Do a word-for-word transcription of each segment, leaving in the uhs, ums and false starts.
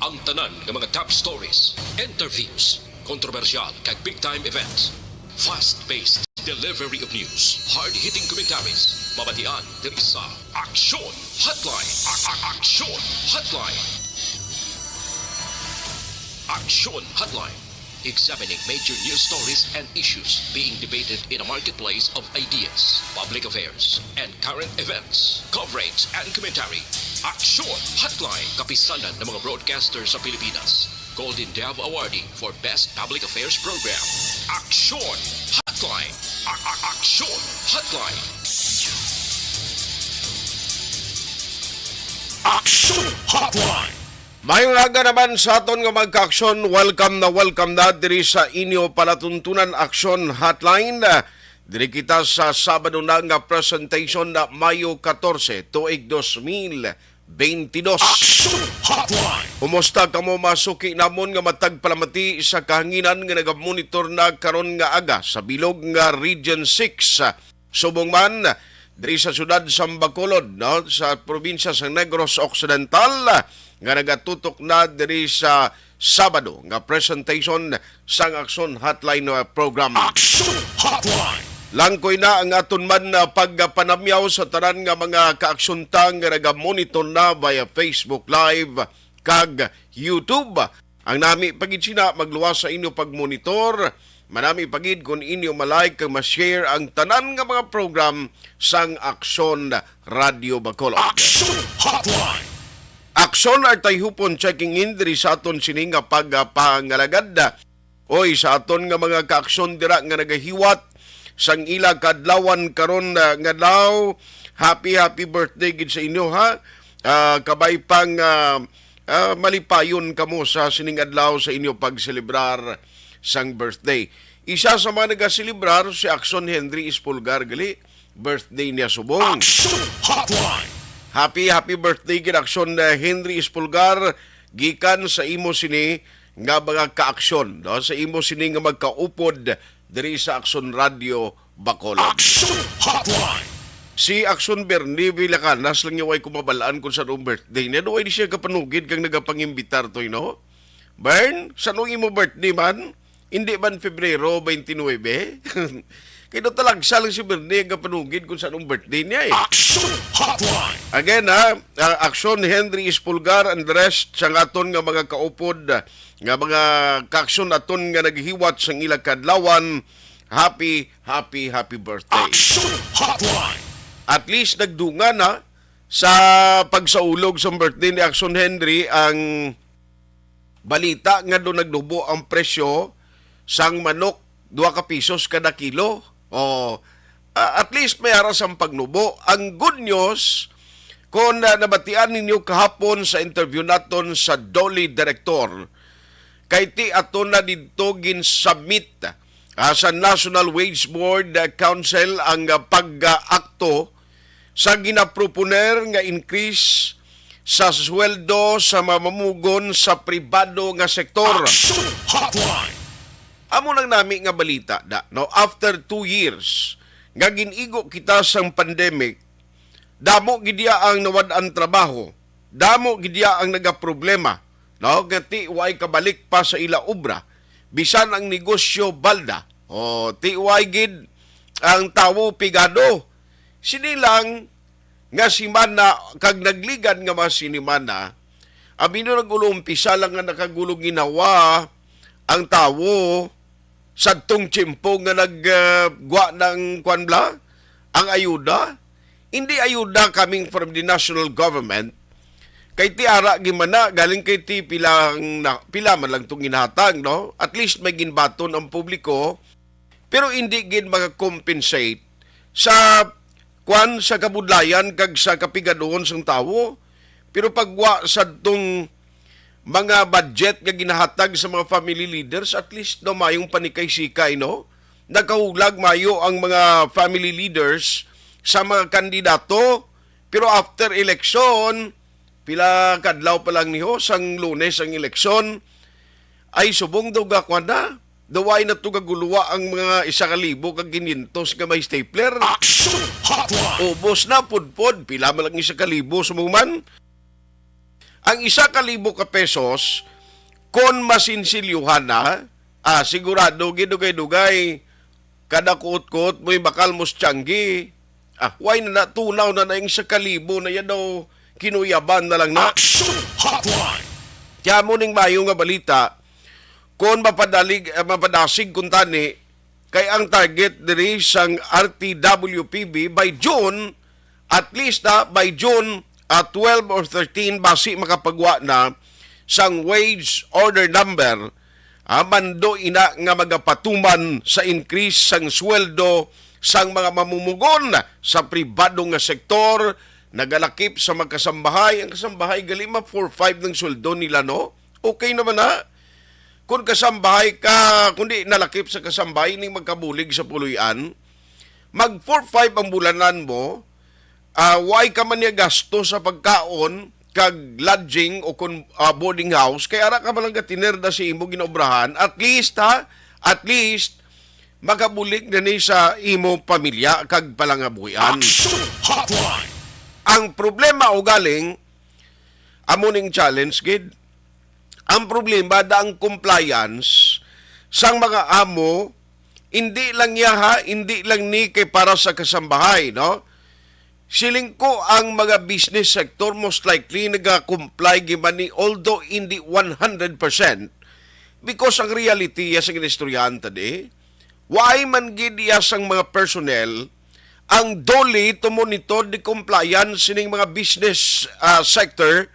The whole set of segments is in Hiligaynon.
Ang tanan nga mga top stories, interviews, kontrobersyal kag big time events. Fast-paced delivery of news, hard-hitting commentaries, mabatian diri sa Aksyon Hotline. A- a- Aksyon Hotline. Aksyon Hotline. Examining major news stories and issues being debated in a marketplace of ideas, public affairs, and current events. Coverage and commentary. Aksyon Hotline. Kapisanan ng mga broadcaster sa Pilipinas. Golden Dove Awardee for Best Public Affairs Program. Aksyon Hotline. A- a- Aksyon Hotline. Aksyon Hotline. Maayong aga naman sa aton nga mga kaaksyon. Welcome na welcome na diri sa inyo palatuntunan Aksyon Hotline. Diri kita sa Sabado na nga presentation na Mayo katorse, tuig dos mil beintidos. Aksyon Hotline. Kumusta kamo, mga suki namon nga matag palamati sa kahanginan nga nagamonitor na karon nga aga sa bilog nga Region six? Subong man, diri sa siyudad sa Bacolod, no, sa probinsya sa Negros Occidental, nga nagatutok na diri sa Sabado nga presentation sang Aksyon Hotline, uh, program. Aksyon Hotline. Langkoy na ang aton man, uh, pagpanamyaw sa tanan nga mga kaaksyonta nga nagamonitor na via Facebook Live kag YouTube. Ang nami pa gid sina magluwas sa inyo pagmonitor. Manami pa gid kon inyo ma-like kag ma-share ang tanan nga mga program sang Aksyon Radio Bacolod. Aksyon Hotline. Aksyon Artayhupon checking in diri sa aton sini nga pagpangalagad. Oy, sa aton nga mga kaaksyon dira nga nagahiwat sang ila kadlawan karon, ah, nga daw, happy, happy birthday gid sa inyo, ha. Ah, kabay pang, ah, ah, malipayon kamo sa sining adlaw sa inyo pagselebrar sang birthday. Isa sa mga nagaselebrar si Aksyon Henry Espulgar gali, birthday niya subong. Aksyon Hotline. Happy, happy birthday gid, Aksyon, uh, Henry Espulgar, gikan sa imo sini nga mga kaaksyon, no? Sa imo sini nga magkaupod diri sa Aksyon Radio Bacolod. Aksyon Hotline. Si Aksyon Bernie Villacanas lang yung way kumabal-an kung saan ang birthday niya. Doon siya kapanugid kang nagapangimbitar to, you know? Bern, saan ang imo birthday man? Hindi man Febrero twenty-nine? Kay do talagsa lang si Bernie ang kapanugid kung saan ang birthday niya eh. Action Hotline! Again ha, ah, Aksyon Henry Espulgar and the rest sa aton nga mga kaupod, ah, nga mga kaaksyon aton nga naghiwat sang ila kadlawan. Happy, happy, happy birthday. Action Hotline! At least nagdungan ha, sa pagsaulog sa birthday ni Aksyon Henry ang balita nga do nagnubo ang presyo sang manok, dua ka pisos kada kilo. O, a-, at least may ara sang pagnubo. Ang good news, kung na-, nabatian ninyo kahapon sa interview naton sa DOLE Director, kay ti ato na didto gin-submit, ah, sa National Wage Board, ah, Council ang, ah, pag-akto sa ginaproponer nga increase sa sweldo sa mamamamugon sa pribado nga sektor. Action Hotline! Amo nang nami nga balita da, no? After two years nga gin-igo kita sang pandemic, damo gid iya ang nawad-an trabaho, damo gid iya ang nagaproblema, no? Nga ti way kabalik pa sa ila obra, bisan ang negosyo balda, o ti way gid ang tawo pigado. Sini lang nga semana kag nagligan nga mga sinimana, abi no nag-ulo-umpisa lang nga nakagulog ginawa ang tawo sadtong tiyempo nga nag, ah, gwa ng kwan bla, ang ayuda. Hindi ayuda coming from the national government. Kay ti ara gimana, galing kay ti pilang na, pila man lang tong ginhatag, no? At least may ginbaton ang publiko, pero hindi gid maka-compensate sa kwan, sa kabudlayan kag sa kapigaduhon sang tawo. Pero pagwa sadtong mga budget nga ginahatag sa mga family leaders, at least no, mayong panikay-sikay, no? Nakahulag mayo ang mga family leaders sa mga kandidato, pero after election, pila kadlaw pa lang niho, sang Lunes ang eleksyon, ay subong daw gakwan na. Daw ay na to gaguluwa ang mga isa ka libo kag kinyentos nga may stapler. Action Hotline! Ubos na, pudpod. Pila man lang isa ka libo sa man? Ang isa ka libo ka pesos, kon masinsilyuhan na, ah, sigurado, gidugay-dugay, kada kuot-kuot mo'y bakal mo sa tiyanggi. Ah, why na natunaw na na yung isa ka libo na yan daw kinuyaban na lang na? Action Hotline! Kaya mo ning mayo nga balita, kung mapadalig, eh, mapadasig kung tani, kay ang target diri sang R T W P B by June, at least, ah, by June, ah, twelve or thirteen, basi makapagwa na sang wage order number, ah, mando ina nga magapatuman sa increase sang sweldo sang mga mamumugon sa pribado nga sektor, nagalakip sa magkasambahay. Ang kasambahay gali ma four five ng sweldo nila, no? Okay naman na. Kung kasambahay ka, kundi nalakip sa kasambahay ning magkabulig sa puloy-an, mag four five ang bulanan mo, ah, way ka man niya gasto sa pagkaon, kag lodging o kung, ah, boarding house, kay ara ka man lang gatinerda sa imo ginaobrahan, at least, ha, at least, makabulig na ni sa imo pamilya kag palangabuhian. Action Hotline! Ang problema ugaling, amo ning challenge gid. Ang problema da ang compliance sang mga amo, hindi lang niya ha, hindi lang ni kay para sa kasambahay, no? Siling ko ang mga business sector most likely nagakomply giman ni, although hindi one hundred percent, because ang reality ya sa ginistoryahan ta di, why man gid iya sang mga personnel ang DOLE to monitor the compliance sining mga business, ah, sector,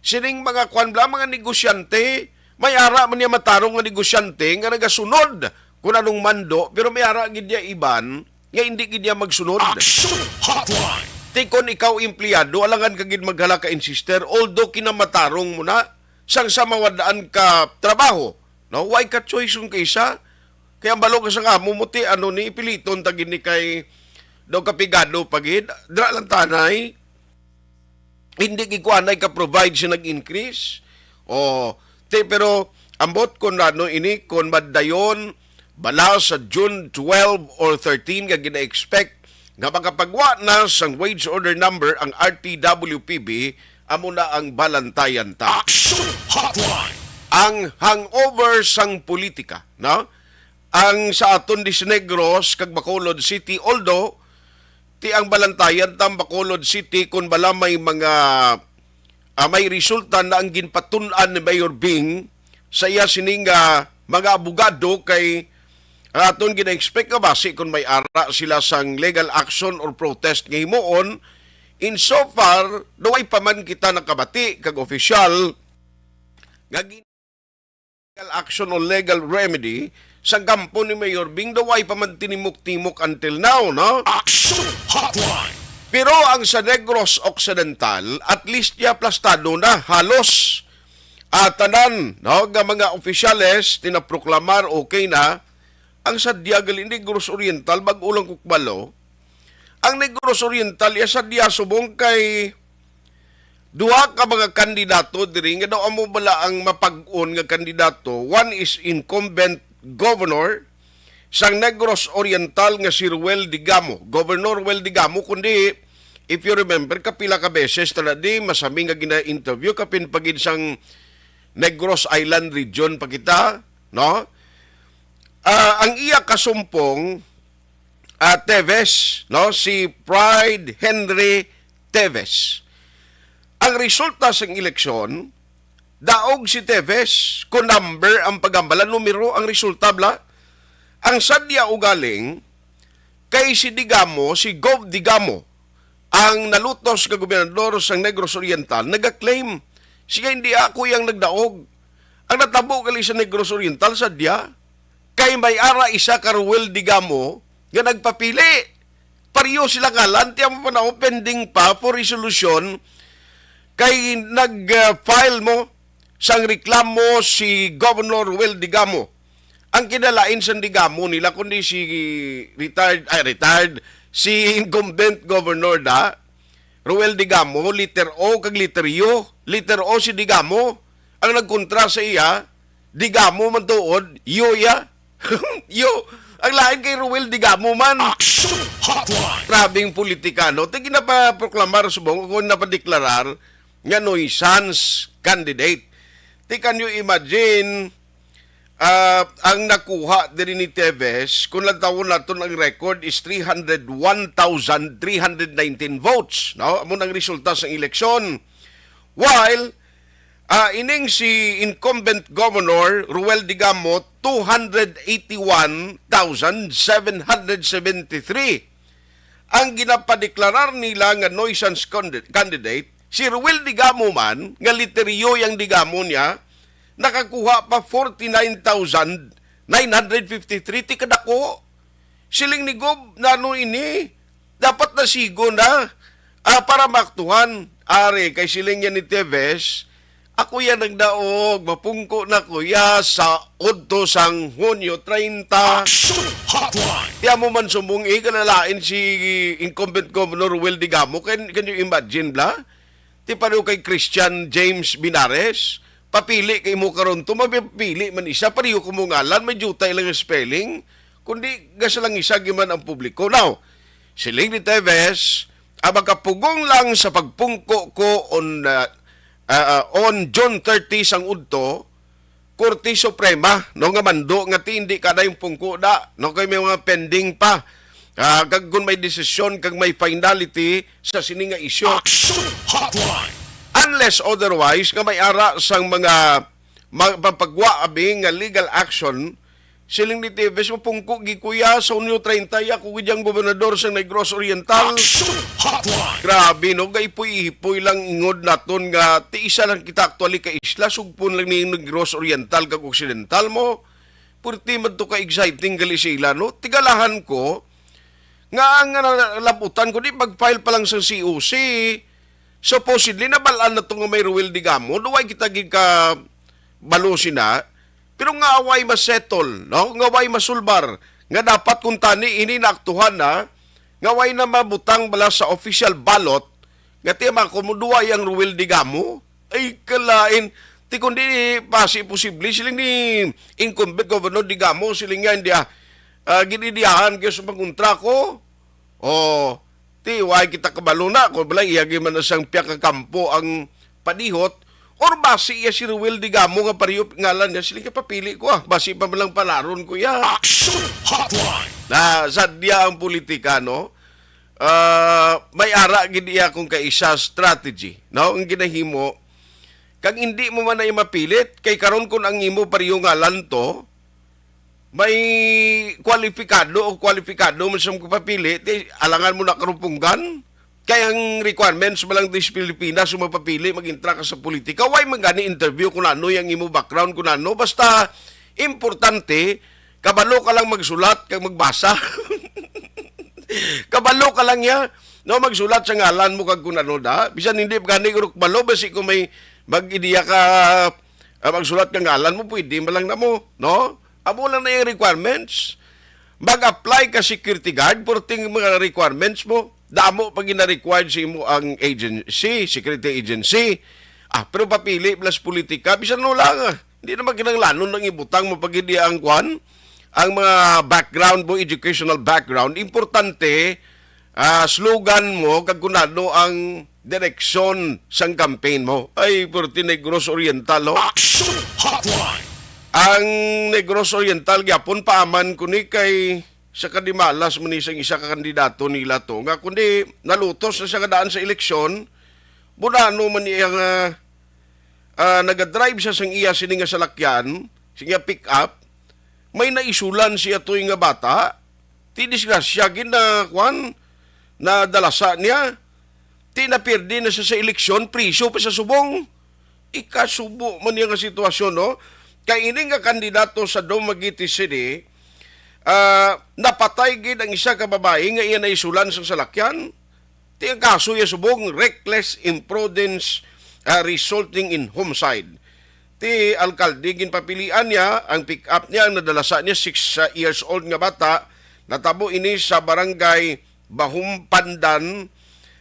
sining mga kwan bala, mga negosyante, may ara man niya matarong nga negosyante nga nagasunod kung anong mando, pero may ara gid niya iban nga hindi gid niya magsunod. Action Hotline! Ti kon ikaw empleyado, alangan ka gid maghala ka insister, although kinamatarong mo na sang sa mawadaan ka trabaho. No? Why ka choice kung kaisa? Kaya ang balo ka sa amo mo, ti, ano ni, ipiliton ta gid ni kay daw kapigado pa gid. Dra lang tanay. Hindi gid ko anay ka provide siya nag-increase. O, ti, pero ambot kon ano ini, kon madayon bala sa June twelve or thirteen nga gina-expect nga makapagwa na sang wage order number ang R T W P B, amo na ang balantayan ta. Action Hotline! Ang hangover sang politika, no? Ang sa aton di sa Negros kag Bacolod City, although ti ang balantayan ta ang Bacolod City, kun bala may mga, ah, may resulta na ang ginpatun-an ni Mayor Bing sa iya sining, ah, mga abogado, kay ang aton gina-expect nga basi kung may ara sila sang legal action or protest nga himuon, in so far, way pa man kita nakabati kag opisyal nga gin-, legal action o legal remedy sa kampo ni Mayor Bing, way pa man tinimok-timok until now, no? Action Hotline! Pero ang sa Negros Occidental, at least ya plastado na halos, ah, tanan, no, nga mga opisyales tinaproklamar okay na. Ang sadya gali Negros Oriental, bag-o lang kukbalo. Ang Negros Oriental, ya sadya subong kay duha ka mga kandidato diri nga daw amo bala ang mapag-on nga kandidato. One is incumbent governor sang Negros Oriental nga si Ruel Digamo. Governor Ruel Digamo, kundi, if you remember, kapila ka beses tala di masami nga gina-interview, kapin pagid sang Negros Island region pa kita, no? Ah, ang iya kasumpong, ah, Teves, no? Si Pride Henry Teves. Ang resulta sang eleksyon, daog si Teves, kung number ang pagambala, numero ang resulta, bla. Ang sadya ugaling, kay si Digamo, si Gov Digamo, ang nalutos nga gobernador sang Negros Oriental, nagaklaim, "Sige, hindi ako yang nagdaog." Ang natabo gali sa Negros Oriental, sadya, kay may ara isa ka Ruel Digamo nga nagpapili. Pareho sila ngalan, tiyan mo pa na, pending pa for resolution. Kay nag-file mo sang reklamo si Governor Ruel Digamo. Ang kinalain sang Digamo nila, kundi si retired, ay, retired, si incumbent governor da, Ruel Digamo, letter O kag letter U. Letter O si Digamo. Ang nagkontra sa iya, Digamo man tuod, U ya. U. Ang lain kay Ruel Digamo man. Action Hotline! Grabing politikano. Ti ginapaproklamar subong, kung napadeklarar, nga nuisance candidate. Ti, can you imagine, ah, ang nakuha diri ni Teves, kung lantawon naton ang record, is three hundred one thousand three hundred nineteen votes, no? Amo nang resulta sang eleksyon. While, ah, ining si incumbent Governor Ruel Digamo, two hundred eighty-one thousand seven hundred seventy-three. Ang ginapadeklarar nila nga nuisance candid-, candidate, si Ruel Digamo man, nga letter U ang Digamo niya, nakakuha pa forty-nine thousand nine hundred fifty-three. Ti kadako. Siling ni Gob, nano ini? Dapat nasigo na, ah, para maaktuhan. Ari, kay siling niya ni Teves, "Ako yan nagdaog, mapungko na ko ya sa udto sang Hunyo treinta." Action Hotline. Ti amo man sumbong, eh, kalalain si incumbent Governor Ruel Digamo. Can, can you imagine, bla? Ti pareho kay Christian James Binares, papili kay mo karon to, mapipili man isa, pareho ko mo ngalan, may jutay lang ang spelling, kundi gasa lang isa giman ang publiko. Now, siling ni Teves, ang makapugong lang sa pagpungko ko on, uh, uh, uh, on June thirty sang udto, Korte Suprema, no, nga mando nga ti hindi ka na yung pungko da, no, kay may mga pending pa. Ah, kag kung may desisyon, kag may finality sa sini nga isyu. Action Hotline. Unless otherwise, nga may ara sang mga ma-, mapagwa abi nga legal action, siling ni Teves, "Mapungko gi kuya sa Hunyo treinta, ya ko gid ang gobernador sa Negros Oriental." Action Hotline. Grabe, no? Gaipoy-ipoy lang ingod naton nga ti isa lang kita actually ka isla, sugpon lang ni Negros Oriental kag Occidental mo. Purti man to ka exciting gali sila, no? Tigalahan ko nga ang nalabutan ko di pag-file pa lang sa C O C, supposedly nabal-an na to nga may Ruel Digamo, duway kita gid ka balo sina, pero nga away masettle, no? Nga away masulbar, nga dapat kung tani ini naaktuhan na, nga away na mabutang bala sa official ballot, nga ti mako mo duway ang Ruel Digamo. Ay, kalain. Ti kundi pasi posible, siling ni incumbent Governor Digamo, siling niya, "Hindi, ah, ah, ginidiyahan kayo sa pangontra ko." O, ti, why kita kabalo na? Kung bala, iyagi man na sang piya ka kampo ang padihot, or basi iya si Ruel Digamo nga pariyo ngalan niya, siling niya, "Papili ko, ah. Basi pa man lang palaron ko, ya." Action Hotline. Na, sadya ang politika, no? Ah, may ara gid iya kung kaisa strategy, no? Ang ginahimo, kag hindi mo man na mapilit, kay karon kun ang imo pariyo ngalan to, may kwalipikado o kwalipikado man sa magpapili, ti alangan mo na karupunggan. Kay ang requirements ba lang dis Pilipinas, kung mapapili, mag-intra ka sa politika. Why man gani interview kung ano yung imo background, kung ano? Basta, importante, kabalo ka lang magsulat kag magbasa. Kabalo ka lang ya, no, magsulat sa ngalan mo kag kun ano da. Bisan hindi pa gani ko kabalo, basi kung may mag-ideya ka, ah, magsulat ka ngalan mo, pwede man lang na mo, no? Amo lang na yung requirements. Mag-apply ka security guard, purting mga requirements mo. Damo pa gina-required sa imo ang agency, security agency. Ah, pero papili plus politika, bisan no lang, ah. Hindi naman kinanglanon ang ibutang mo pag hindi ang kwan, ang mga background mo, educational background. Importante, ah, slogan mo, kag kung ano ang direksyon sang campaign mo. Ay, purti Negros Oriental, oh. Action Hotline. Ang Negros Oriental gyapon, paaman ko ni kay sa kadimalas man ni sang isa ka kandidato nila to, nga kundi nalutos na siya kadaan sa eleksyon, bunano man niya nga, ah, nagadrive siya sang iya sini nga salakyan, sa iya pick-up, may naisulan siya toy nga bata, ti disgrasya gid na, kwan, nadalasa niya, ti napirdi na siya sa eleksyon, priso pa sa subong. Ikasubo man niya nga sitwasyon, no? Kay ini nga kandidato sa Dumaguete City, ah, napatay gid ang isa ka babayi nga iya naisulan sang salakyan. Ti ang kaso iya subong, reckless imprudence, ah, resulting in homicide. Ti alkalde ginpapilian niya, ang pick-up niya, ang nadalasa niya, six, ah, years old nga bata. Natabo ini sa barangay Bahumpandan,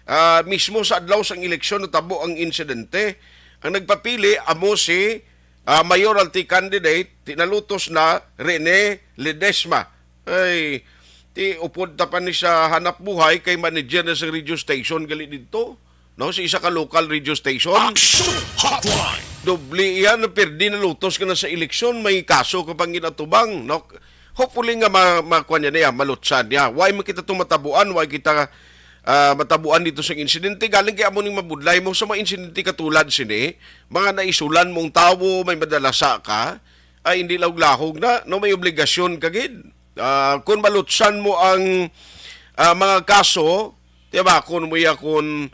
ah, mismo sa adlaw sang eleksyon natabo ang insidente. Ang nagpapili amo si, ah, mayoralty candidate, tinalutos na Rene Ledesma. Ay, ti upod ta pa ni sa hanap buhay kay manager na sa radio station gali didto, no? Sa isa ka local radio station. Action Hotline. doble iya, na perdi na lutos ka na sa eleksyon, may kaso ka pang ginatubang, no? Hopefully nga ma, ma, kuwan niya niya, malutsan niya. Why man kita tumatabuan, why kita ah, matabuan dito sa insidente? Galing kay amo ning mabudlay mo sa mga insidente katulad sini, mga naisulan mong tawo, may madalasa ka, ay hindi lahog-lahog na, no, may obligasyon ka gid. Ah, kung malutsan mo ang ah, mga kaso, di ba, kung mo iya, kung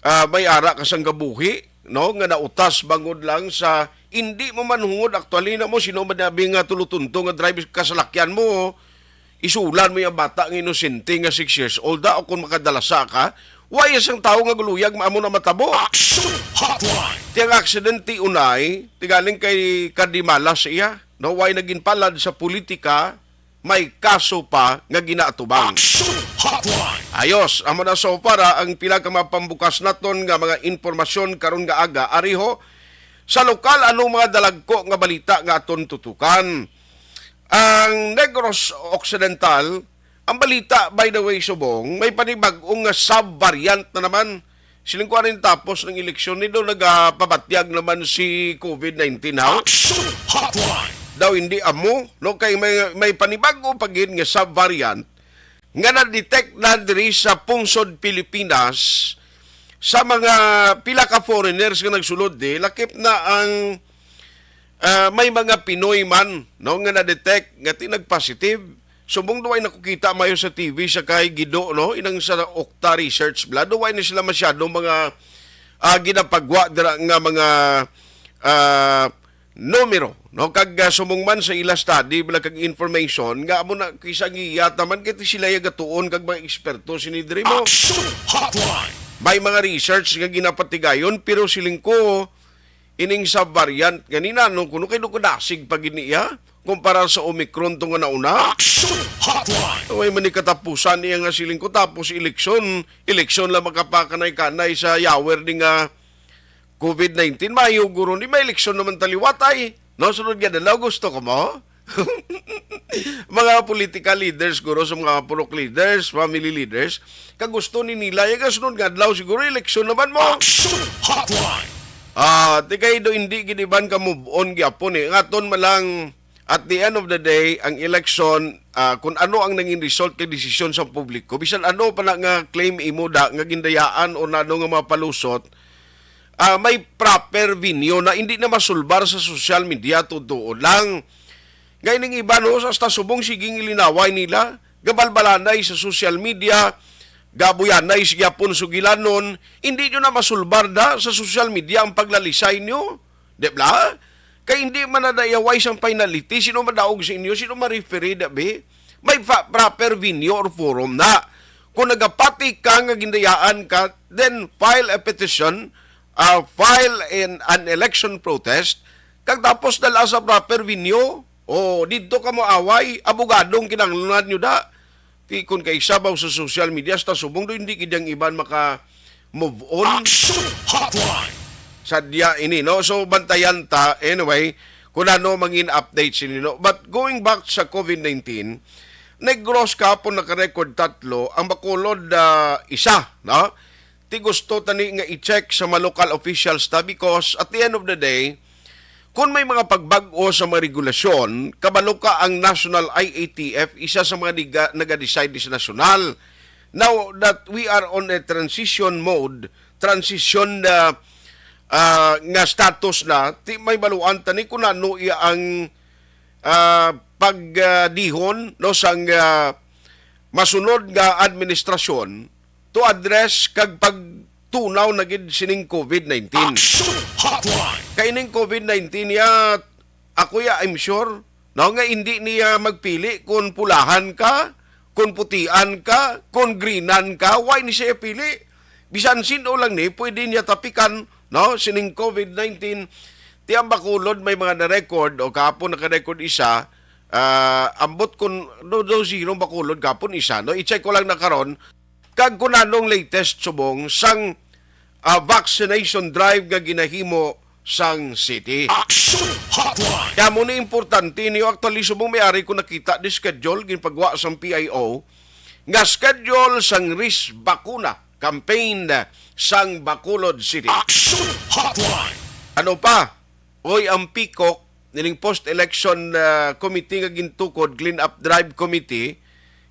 ah, may ara ka sang gabuhi, no, nga nautas bangod lang sa hindi mo manhungod, actually, na mo, sino man abi nga tulutunto nga drive kasalakyan mo, isulan mo yung bata nga inosente nga six years old, da, o kung makadalasa ka, why isang tao nga guluyag maamo na matabo? Action Hotline! Ti ang aksidente unay, tigaling kay kadimalas iya, no? Why naging palad sa politika, may kaso pa nga ginaatubang. Action Hotline! Ayos, amo na so para ang pila ka mga pambukas naton nga mga impormasyon karon nga aga. Ariho, sa lokal, ano mga dalagko nga balita nga aton tutukan? Ang Negros Occidental, ang balita, by the way, subong, may panibag-o nga sub-variant na naman. Siling ko, ano yung tapos ng eleksyon ni, do nagapabatyag naman si covid nineteen, ha? Action Hotline! Daw hindi amo, no? Kay may, may panibag-o pa gid nga sub-variant nga na-detect na diri sa pungsod Pilipinas sa mga pila ka foreigners nga nagsulod di, lakip na ang ah, may mga Pinoy man, no, nga na-detect nga tinag-positive. Subong duway nakukita mayo sa T V sa kay Gido, no, inang sa Okta Research bla, duway na sila masyado mga ah, ginapagwa dira nga mga ah, numero, no, kag ah, sumong man sa ila study bla kag information nga amo na kisa giyata man kay sila ya gatuon kag mga eksperto sini diri mo. Action Hotline! May mga research nga ginapatigayon pero siling ko ining sa variant ganina, no, kuno kay nukudasig pa gid niya kumpara sa Omicron to nga nauna. Action Hotline! Way man ni katapusan niya nga siling ko, tapos eleksyon, eleksyon lang makapakanay-kanay sa yawer ni nga covid nineteen. Mayo guro ni may eleksyon naman taliwat ay. No, sunod nga adlaw, gusto ko mo? Mga political leaders, guro, sa mga purok leaders, family leaders, kagusto ni nila, yung kasunod nga adlaw, siguro, eleksyon naman mo. Action Hotline! Ah, di kay do hindi gid iban ka move on gyapon eh. Ngaton malang, at the end of the day, ang eleksyon, ah, kung ano ang nangin result kay desisyon sa publiko, bisan ano pa na nga claim imo da, nga gindayaan o nano nga mga palusot, ah, may proper venue na hindi na masulbar sa social media, totoo lang. Nga ining iba, no, sa hasta subong siging ilinaway nila, gabalbalanay sa social media, gabuyanay sa gyapon sugilanon, hindi nyo na masulbar da sa social media ang paglalisay nyo. Di ba? Kay hindi man na dayaway sang finality, sino madaog sa inyo, sino ma-referee, da, bi? May fa- proper venue or forum na. Kung nagapati ka nga gindayaan ka, then file a petition, uh, file in an election protest, kag tapos dala sa proper venue, o didto ka mo away, abogadong kinahanglan nyo da. Ti kon kay sabaw sa social media, hasta subong do, hindi gid ang iban maka move on. Action Hotline! Sadya ini, no? So, bantayan ta. Anyway, kung ano mangin update sini, no? But going back sa covid nineteen, Negros kahapon naka-record tatlo, ang Bacolod, ah, isa, no? Ti gusto tani nga i-check sa mga local officials ta, because at the end of the day, kung may mga pagbag-o sa mga regulasyon, kabalo ka ang National I A T F, isa sa mga niga- naga-decide sa nasyonal. Now that we are on a transition mode, transition na, ah, nga status na, ti may baluan tani kung ano iya ang ah, pagdihon, no, sang ah, masunod nga administrasyon to address kag pagtunaw na gid sining covid nineteen. Action Hotline! Kay ning covid nineteen ya, ako ya, I'm sure, no, nga hindi niya magpili kung pulahan ka, kung putian ka, kung greenan ka, why ni siya pili? Bisan sino lang ni, pwede niya tapikan, no, sining covid nineteen. Ti ang Bacolod may mga na-record, o kahapon naka-record isa, ah, ambot kun do, do zero Bacolod kahapon isa, no? I-check ko lang na karon kag kun anong latest subong sang ah, vaccination drive nga ginahimo sang city. Action Hotline! Kaya mo ni importante niyo, actually, subong may ari ko nakita di schedule, ginpagwa sang P I O, nga schedule sang risk bakuna campaign sang Bacolod City. Action Hotline! Ano pa? Oy, ang PCOC, nining post-election, ah, committee nga gintukod, clean-up drive committee,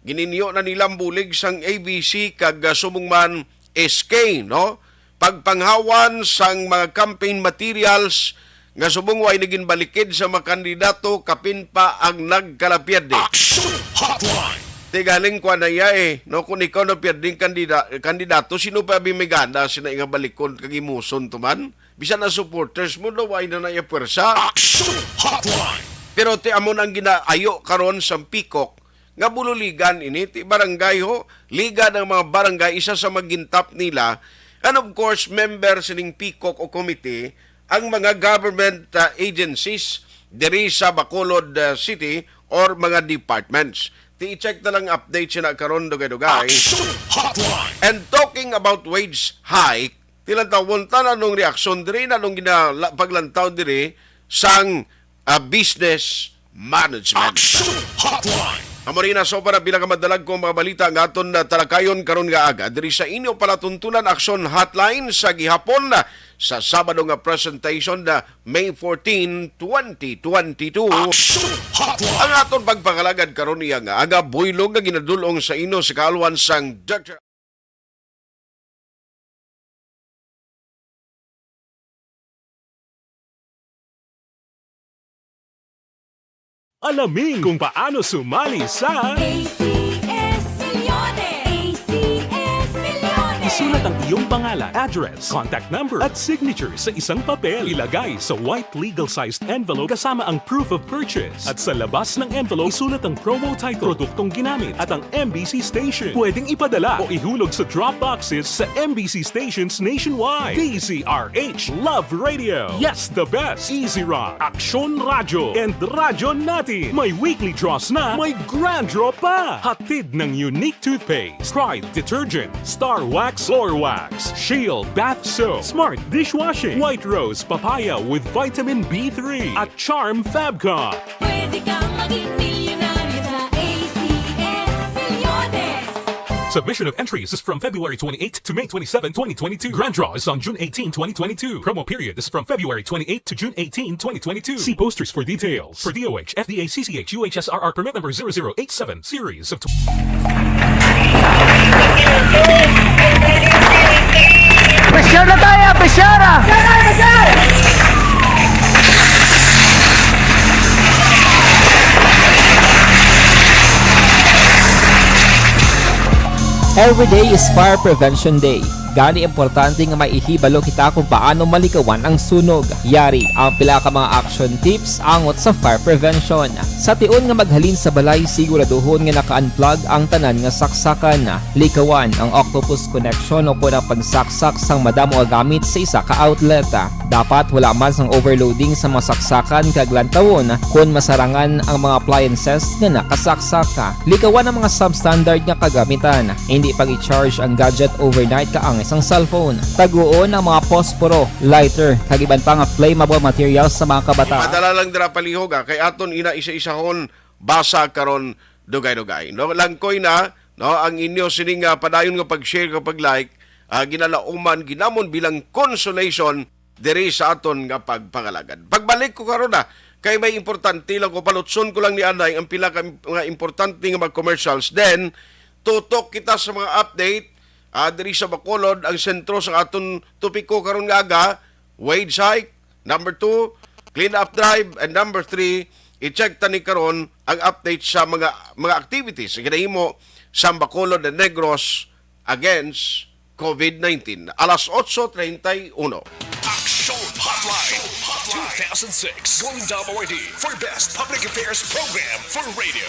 gininyo na nila ang bulig sang A B C kag, ah, subong man S K, no? Pagpanghawan sang mga campaign materials nga subong way na ginbalikid sa mga kandidato, kapin pa ang nagkalapyad di. Action Hotline! Tigaling kwa na iya eh, no? Kung ikaw na piyerding kandida-, kandidato, sino pa abi may gana sina nga balikon kag imuson to man? Bisan ang supporters mo, daw ay na naiya puwersa. Action Hotline! Pero ti amo nang ginaayo karon sa PCOC nga bululigan ini, ti barangay ho, liga ng mga barangay, isa sa magintap nila, and of course, member sining PCOC o committee, ang mga government, ah, agencies diri sa Bacolod, ah, City or mga departments. Ti i-check na lang update sina karon, dugay-dugay. Action Hotline! And talking about wage hike, Tilantawon ta na nung reaksyon diri, na nung gina-, la-, paglantaw diri sang, ah, business management. Action Hotline! Amo rin na so para bilang madalag kong mga balita nga aton na talakayon karon nga aga diri sa inyo palatuntunan Action Hotline sa gihapon na sa Sabado nga presentation na May fourteen, twenty twenty-two. Action Hotline! Ang aton pagpangalagad karon niya nga aga buylog nga ginadulong sa inyo sa kaalwan sang Doctor Alamin kung paano sumali sa A C S Millones. A C S Millones. Isulat ang iyong pangalan, address, contact number, at signature sa isang papel. Ilagay sa white legal-sized envelope kasama ang proof of purchase. At sa labas ng envelope, isulat ang promo title, produktong ginamit, at ang M B C station. Pwedeng ipadala o ihulog sa drop boxes sa M B C stations nationwide. D Z R H Love Radio. Yes, the best. Easy Rock, Aksyon Radyo, and Radyo Natin. May weekly draws na, may grand draw pa. Hatid ng Unique Toothpaste, Pride Detergent, Star Wax, Floor Wax, Shield Bath Soap, Smart Dishwashing, White Rose Papaya with Vitamin B three, at Charm Fabcon. Pwede kang maging milyonaryo sa A C S Millones. Submission of entries is from February twenty-eighth to May twenty-seven, twenty twenty-two. Grand draw is on June eighteen, twenty twenty-two. Promo period is from February twenty-eighth to June eighteen, twenty twenty-two. See posters for details. For D O H, F D A, C C H, U H S R R permit number zero zero eight seven, series of tw- Pressure na tayo! Pressure! Every day is Fire Prevention Day. Gani, importante nga maihibalo kita kung paano malikawan ang sunog. Yari, ang pila ka mga action tips angot sa fire prevention. Sa tion nga maghalin sa balay, siguraduhon nga naka-unplug ang tanan nga saksakan. Likawan ang octopus connection o kon ang pagsaksak sang madamo nga gamit sa isa ka outlet. Dapat wala man sang overloading sa mga saksakan kag lantawon kon masarangan ang mga appliances nga nakasaksak. Likawan ang mga substandard nga kagamitan. Hindi pag-i-charge ang gadget overnight kaangay sang cellphone. Taguon ang mga posporo, lighter, kag iban pa nga flammable materials sa mga kabataan. Padala lang dira palihog, ah, kay aton ina isa-isahon basa karon dugay-dugay. No, langkoy na, no, ang inyo sining, ah, padayon nga pag-share kag pag-like, ah, ginalauman ginamon bilang consolation diri sa aton nga pagpangalagad. Pagbalik ko karon na, kay may importante lang ko, palutson ko lang ni anay ang pila ka mga importante nga mga commercials. Then, tutok kita sa mga update, ah, diri sa Bacolod, ang sentro sa aton topiko karon nga aga, wage hike, number two, clean up drive, and number three, i-check ta ni karon ang update sa mga, mga activities nga ginahimo sa Bacolod and Negros against COVID nineteen. Alas otso treinta y uno. Action Hotline two thousand six Golden Dome Awardee for Best Public Affairs Program for Radio.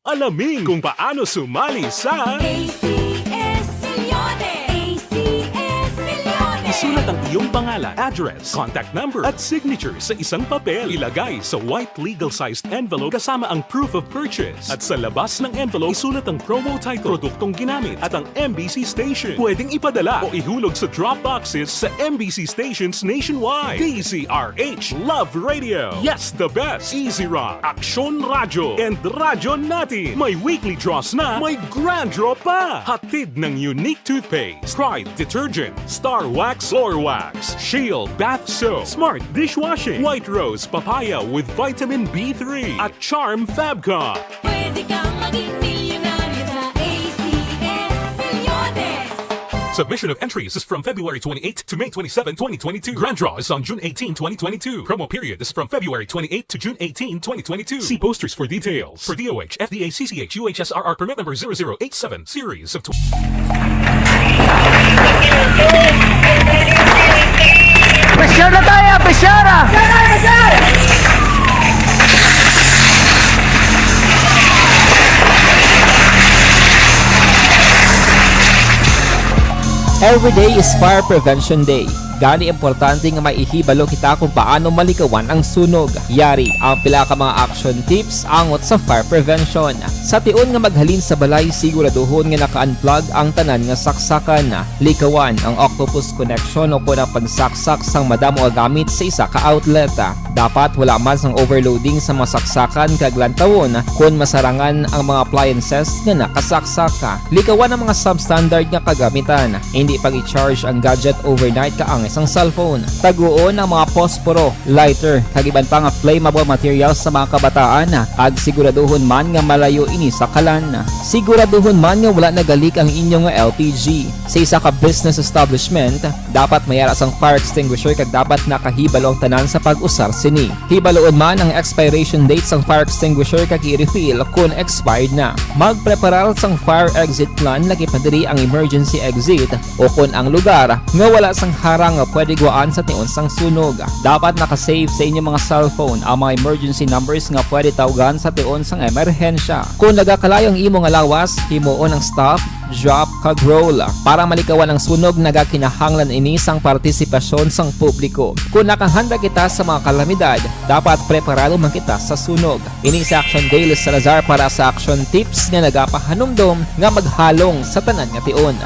Alamin kung paano sumali sa A C S Millones. A C S Millones. Sulat ang iyong pangalan, address, contact number, at signature sa isang papel. Ilagay sa white legal-sized envelope kasama ang proof of purchase. At sa labas ng envelope, isulat ang promo title, produktong ginamit, at ang M B C station. Pwedeng ipadala o ihulog sa drop boxes sa M B C stations nationwide. D Z R H Love Radio. Yes, the best. Easy Rock, Aksyon Radyo, and Radyo Natin. May weekly draws na, may grand draw pa. Hatid ng Unique Toothpaste, Pride Detergent, Star Wax, Floor Wax, Shield Bath Soap, Smart Dishwashing, White Rose Papaya with Vitamin B three, at Charm Fabcon. Pwede kang maging milyonaryo sa A C S Milyones. Submission of entries is from February twenty-eighth to May twenty-seven, twenty twenty-two. Grand draw is on June eighteen, twenty twenty-two. Promo period is from February twenty-eighth to June eighteen, twenty twenty-two. See posters for details. For D O H, F D A, C C H, U H S R R permit number zero zero eight seven, series of tw- Pressure na tayo! Pressure! Every day is Fire Prevention Day. Gani, importante nga may ihibalo kita kung paano malikawan ang sunog. Yari ang pila ka mga action tips angot sa fire prevention. Sa tion nga maghalin sa balay, siguraduhon nga naka-unplug ang tanan nga saksakan. Likawan ang octopus connection o kon ang pagsaksak sang madamo nga gamit sa isa ka outlet. Dapat wala man sang overloading sa mga saksakan kag lantawon kon masarangan ang mga appliances nga nakasaksak. Likawan ang mga substandard nga kagamitan. Hindi pag-i-charge ang gadget overnight kaangay sang cellphone. Taguon ang mga posporo, lighter, kag iban pa nga flammable materials sa mga kabataan, kag siguraduhon man nga malayo ini sa kalan. Siguraduhon man nga wala nagalik ang inyo nga L P G. Sa isa ka business establishment, dapat may ara sang fire extinguisher kag dapat nakahibalo ang tanan sa pag-usar sini. Hibaluon man ang expiration date sang fire extinguisher kag i-refill kon expired na. Magpreparar sang fire exit plan, lakip na diri ang emergency exit o kon ang lugar nga wala sang harang nga pwede guwaan sa tion sang sunog. Dapat naka-save sa inyo mga cellphone ang mga emergency numbers nga pwede tawgan sa tion sang emerhensya. Kon nagakalayo ang imo nga lawas, himuon ang stop, drop, kag roll. Para malikawan ang sunog, nagakinahanglan ini sang partisipasyon sang publiko. Kon nakahanda kita sa mga kalamidad, dapat preparado man kita sa sunog. Ini si Action Gail Salazar para sa Action Tips nga nagapahanumdom nga maghalong sa tanan nga tion.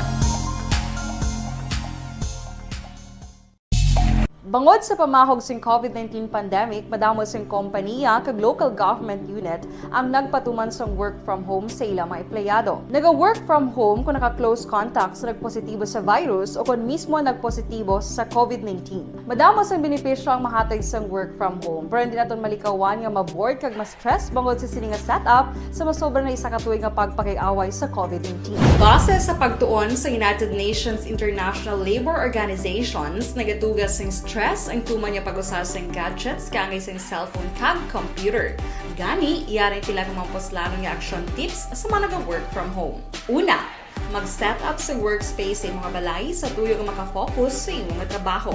Bangod sa pamahog sing COVID nineteen pandemic, madamo sing kompaniya kag local government unit ang nagpatuman sang work from home sa ila mga empleyado. Naga-work from home kon naka-close contact sa nagpositibo sa virus o kon mismo nagpositibo sa COVID nineteen. Madamo sang benepisyo ang mahatag sang work from home, pero hindi naton malikawan nga ma-bored kag ma-stress bangod sa sini nga setup sa masobra na isa ka tuig nga pagpakig-away sa COVID nineteen. Base sa pagtuon sa United Nations International Labour Organizations, nagatuga sing stress ang tuman nga pag-usa sing gadgets kaangay sing cellphone kag computer. Gani, yari ang pila ka mga puslanon nga action tips sa mga naga-work from home. Una, mag-set up sa workspace sa imong balay sa tuyo nga maka-focus sa imo nga trabaho.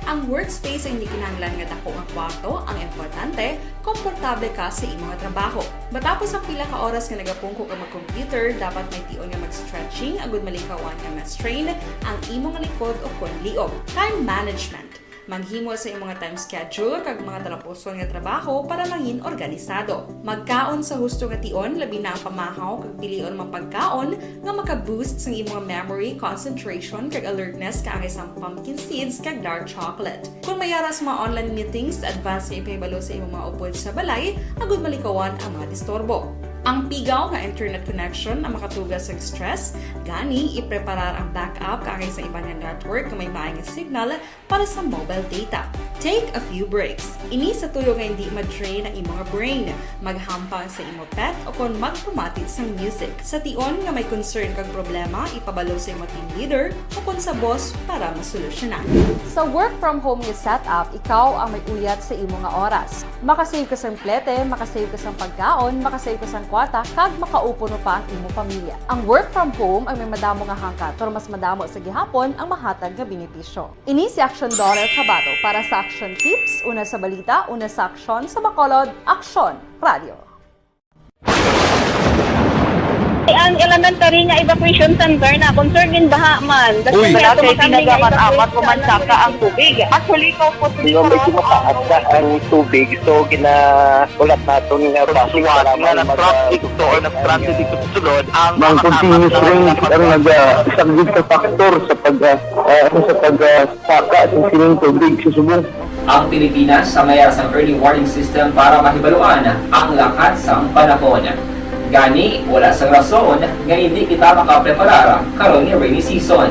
Ang workspace ay hindi kinahanglan nga dako nga kwarto, ang importante, komportable ka sa imo nga trabaho. Matapos ang pila ka oras nga nagapungko ka mag-computer, dapat may tion nga mag-stretching agud malikawan nga ma-strain ang imo nga likod o kon liog. Time management. Maghimo sa imo nga time schedule kag mga talapuson nga trabaho para mangin organisado. Magkaon sa husto nga tion, labi na ang pamahaw kag pilion ang mga pagkaon nga maka-boost sang imo nga memory, concentration, kag alertness kaangay sang pumpkin seeds kag dark chocolate. Kon may ara sa mga online meetings, advance nga ipahibalo sa imo mga upod sa balay agud malikawan ang mga disturbo. Ang pigaw nga internet connection ang makatuga sa stress, gani ipreparar ang backup kaangay sa iban nga network nga may maay nga signal para sa mobile data. Take a few breaks. Ini sa tuyo nga hindi ma-drain ang imo nga brain. Maghampang sa imo pet o kon magpamati sang music. Sa tion nga may concern kag problema, ipabalo sa imo team leader o kon sa boss para masolusyonan. Sa work from home nga setup, ikaw ang may uyat sa imo nga oras. Makasave ka sang plete, makasave ka sang pagkaon, makasave ka sang kwarta, kag makaupod pa ang imo pamilya. Ang work from home ang may madamo nga hangkat, pero mas madamo sa gihapon ang mahatag nga benepisyo. Ini si Action Daughter Kabato para sa Action Tips, una sa balita, una sa aksyon, sa Bacolod, Aksyon Radio. Ang elementary nga evacuation center na concern din baha man. Uy. Wala kay kinagamaat-amat o mansaka ang tubig. Actually, ko po Yung medyo mataas na ang tubig, so ginaulat naton nga bus nga nag-traffic to or nag-transit dito sa sulod ang Mang continuous rain ang nag-, ah, isang big factor sa pag, ah, ah, sa pag, ah, saka sa sining tubig sa subong. Ang Pilipinas ang may sang early warning system para mahibaluan ang lakat sang panahon. Gani, wala sang rason nga hindi kita makapreparar karon nga rainy season.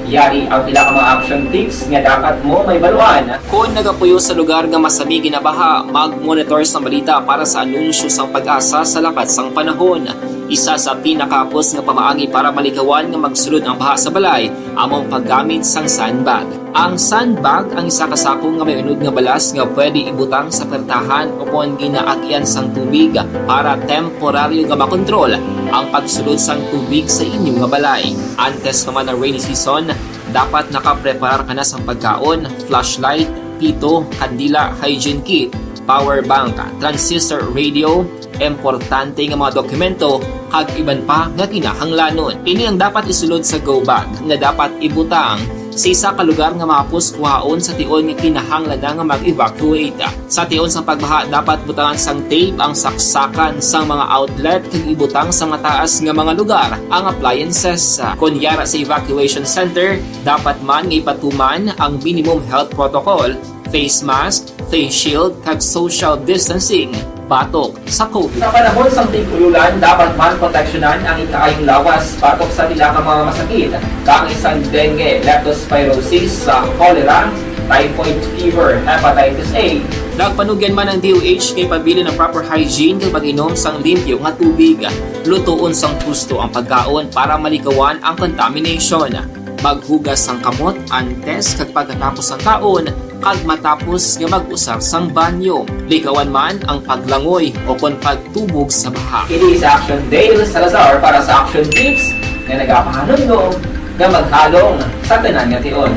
Yari ang pila ka mga action tips nga dapat mo mahibaluan. Kon nagapuyo sa lugar nga masami ginabaha, mag-monitor sang balita para sa anunsyo sang PAGASA sa lakat sang panahon. Isa sa pinakahapos nga pamaagi para malikawan nga magsulod ang baha sa balay amo ang paggamit sang sandbag. Ang sandbag ang isa ka sako nga may unod nga balas nga pwede ibutang sa pertahan o kon ginaagyan sang tubig para temporaryo nga makontrol ang pagsulod sang tubig sa inyo nga balay. Antes pa man ang rainy season, dapat nakapreparar ka na sang pagkaon, flashlight, pito, kandila, hygiene kit, power bank, transistor radio, importante nga mga dokumento, kag iban pa nga kinahanglanon. Ini ang dapat isulod sa go bag nga dapat ibutang sa isa ka lugar nga mahapos kuhaon sa tion nga kinahanglan na nga mag-evacuate. Sa tion sang pagbaha, dapat butangan sang tape ang saksakan sang mga outlet kag ibutang sa mataas nga mga lugar ang appliances. Kon yara sa evacuation center, dapat man nga ipatuman ang minimum health protocol, face mask, face shield, kag social distancing batok sa COVID. Sa panahon sang tig-ululan, dapat man proteksyonan ang ikaayong lawas batok sa pila ka mga masakit, kaangay sang dengue, leptospirosis, sa cholera, typhoid fever, hepatitis A. Nagpanugyan man ang D O H nga ipabilin ang proper hygiene kag pag-inom sang limpyo nga tubig, lutoon sang husto ang pagkaon para malikawan ang contamination. Maghugas sang kamot antes kag pagkatapos sang kaon, kag matapos nga mag-usar sang banyo. Likawan man ang paglangoy o kon pagtubog sa baha. Ini si Action Dale Salazar para sa Action Tips nga nagapahanumdom nga maghalong sa tanan nga tion.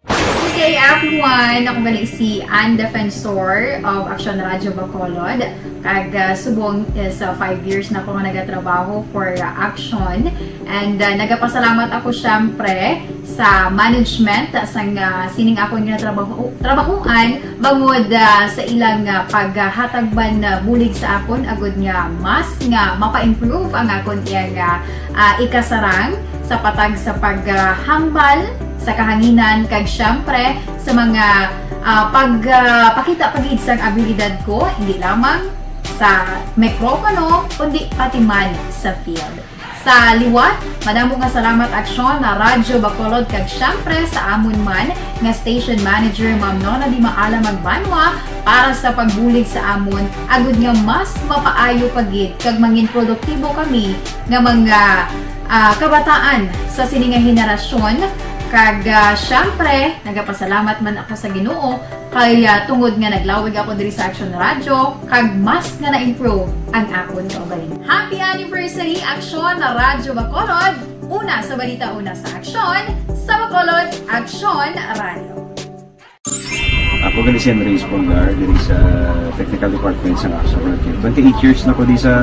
Good day, everyone. Ako gali si Ann Defensor of Action Radio Bacolod. Kag, ah, subong is, ah, five years na ako nga nagatrabaho for, ah, Action. And, ah, nagapasalamat ako, syempre, sa management, ah, sang, ah, sining akon nga trabaho, trabahoan, bangod, ah, sa ilang, ah, paghatag man, ah, bulig sa akon, agud nga mas nga mapa-improve ang akon iyang, ah, ah, ikasarang sa patag sa paghambal sa kahanginan, kag, syempre, sa mga, ah, pag, ah, pakita pa gid sang abilidad ko, hindi lamang sa mikropono, kundi pati man sa field. Sa liwat, madamo nga salamat, Aksyon, na Radyo Bacolod, kag, syempre, sa amon man nga station manager, Ma'am Nona Di Maala Magbanwa, para sa pagbulig sa amon, agud nga mas mapaayo pa gid kag mangin produktibo kami nga mga, ah, kabataan sa sini nga henerasyon. Kag, ah, syempre, nagapasalamat man ako sa Ginoo kay, ah, tungod nga naglawig ako diri sa Action Radio, kag mas nga na-improve ang akon kaugalingon. Happy anniversary, Action Radyo Bacolod! Una sa balita, una sa aksyon, sa Bacolod, Action Radio. Ako gali si Henry Espolgar, diri sa technical department sa Action Radio. Twenty-eight years na ko di sa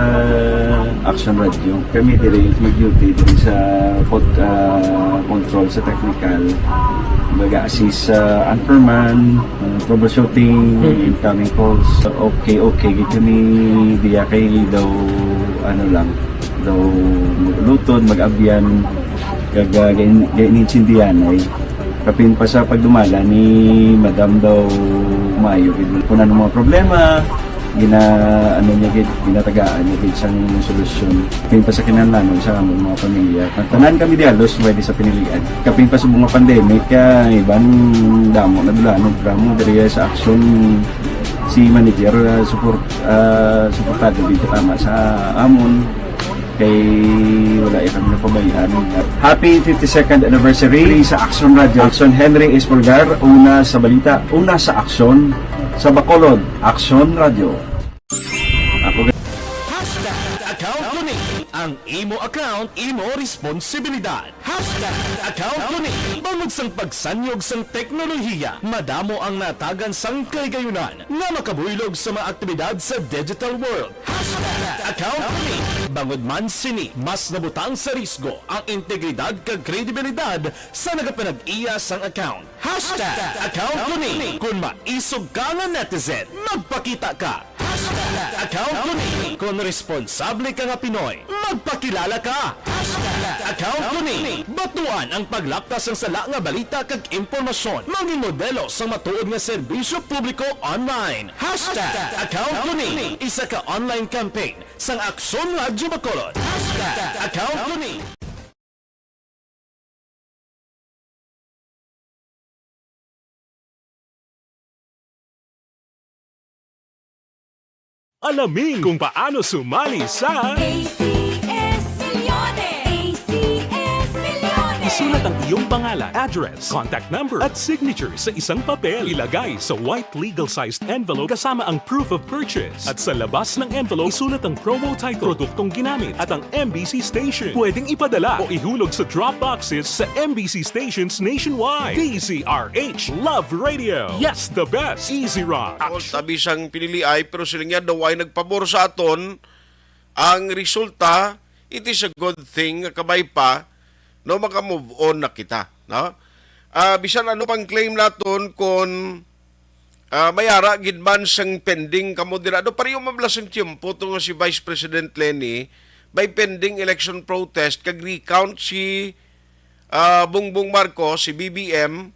Action Radio. Kami diri mag-duty diri sa pod-, ah, control sa technical. Mag-assist sa anchorman, ah, troubleshooting, incoming calls. Okay, okay, gid kami diya kay daw, ano lang, daw mag-uluton, mag-abyan, kag, ah, gain-, gain-, insindihan ay. Kapin pa sa pagdumala ni Madam daw maayo gid. Kung ano mga problema, gina-, ano niya gid, ginatagaan niya gid sang solusyon. Kapin pa sa kinahanglanon sa among mga pamilya. Ang tanan kami di halos pwede sa pinilian. Kapin pa sa mga pandemic, ah, iban damo na dulanog, damo diri sa aksyon si manager, ah, support, ah, suportado gid tama sa amon. Kay wala ya kami napabayaan. Happy fifty-second anniversary sa Action Radio. Action Henry Espolgar, una sa balita, una sa aksyon, sa Bacolod, Action Radio. Ako Hashtag Account Tuni. Ang imo account, imo responsibilidad. Hashtag account ko ni. Bangod sang pagsanyog sang teknolohiya, madamo ang natagan sang kahigayunan nga makabuylog sa mga aktibidad sa digital world. Hashtag account ko ni. Bangod man sini, mas nabutang sa risgo ang integridad kag kredibilidad sa nagapanag-iya sang account. Hashtag account ko ni. Kung maisog ka nga netizen, magpakita ka. Hashtag account ko ni. Kung responsable ka nga Pinoy, magpakilala ka. Hashtag account ko ni. Batuan ang paglapta sang sala nga balita kag impormasyon. Mangin modelo sang matuod nga serbisyo publiko online. Hashtag account ko ni. Isa ka online campaign sang Aksyon Radyo Bacolod. Hashtag account ko ni. Alamin kung paano sumali sa A C S Milyones. A C S Milyones. Isulat ang iyong pangalan, address, contact number, at signature sa isang papel. Ilagay sa white legal-sized envelope kasama ang proof of purchase. At sa labas ng envelope, isulat ang promo title, produktong ginamit, at ang M B C station. Pwedeng ipadala o ihulog sa drop boxes sa M B C stations nationwide. D Z R H Love Radio. Yes, the best. Easy Rock. Tabi sang pinili ay, pero sila niya daw ay nagpabor sa aton. Ang resulta, it is a good thing nga kabay pa, no, maka-move on na kita, no? Ah, bisan ano pang claim naton, kon, ah, may ara gid man sang pending kamo dira, do, pareho mablas ang tiyempo to nga si Vice President Leni, may pending election protest kag recount si, ah, Bongbong Marcos, si B B M,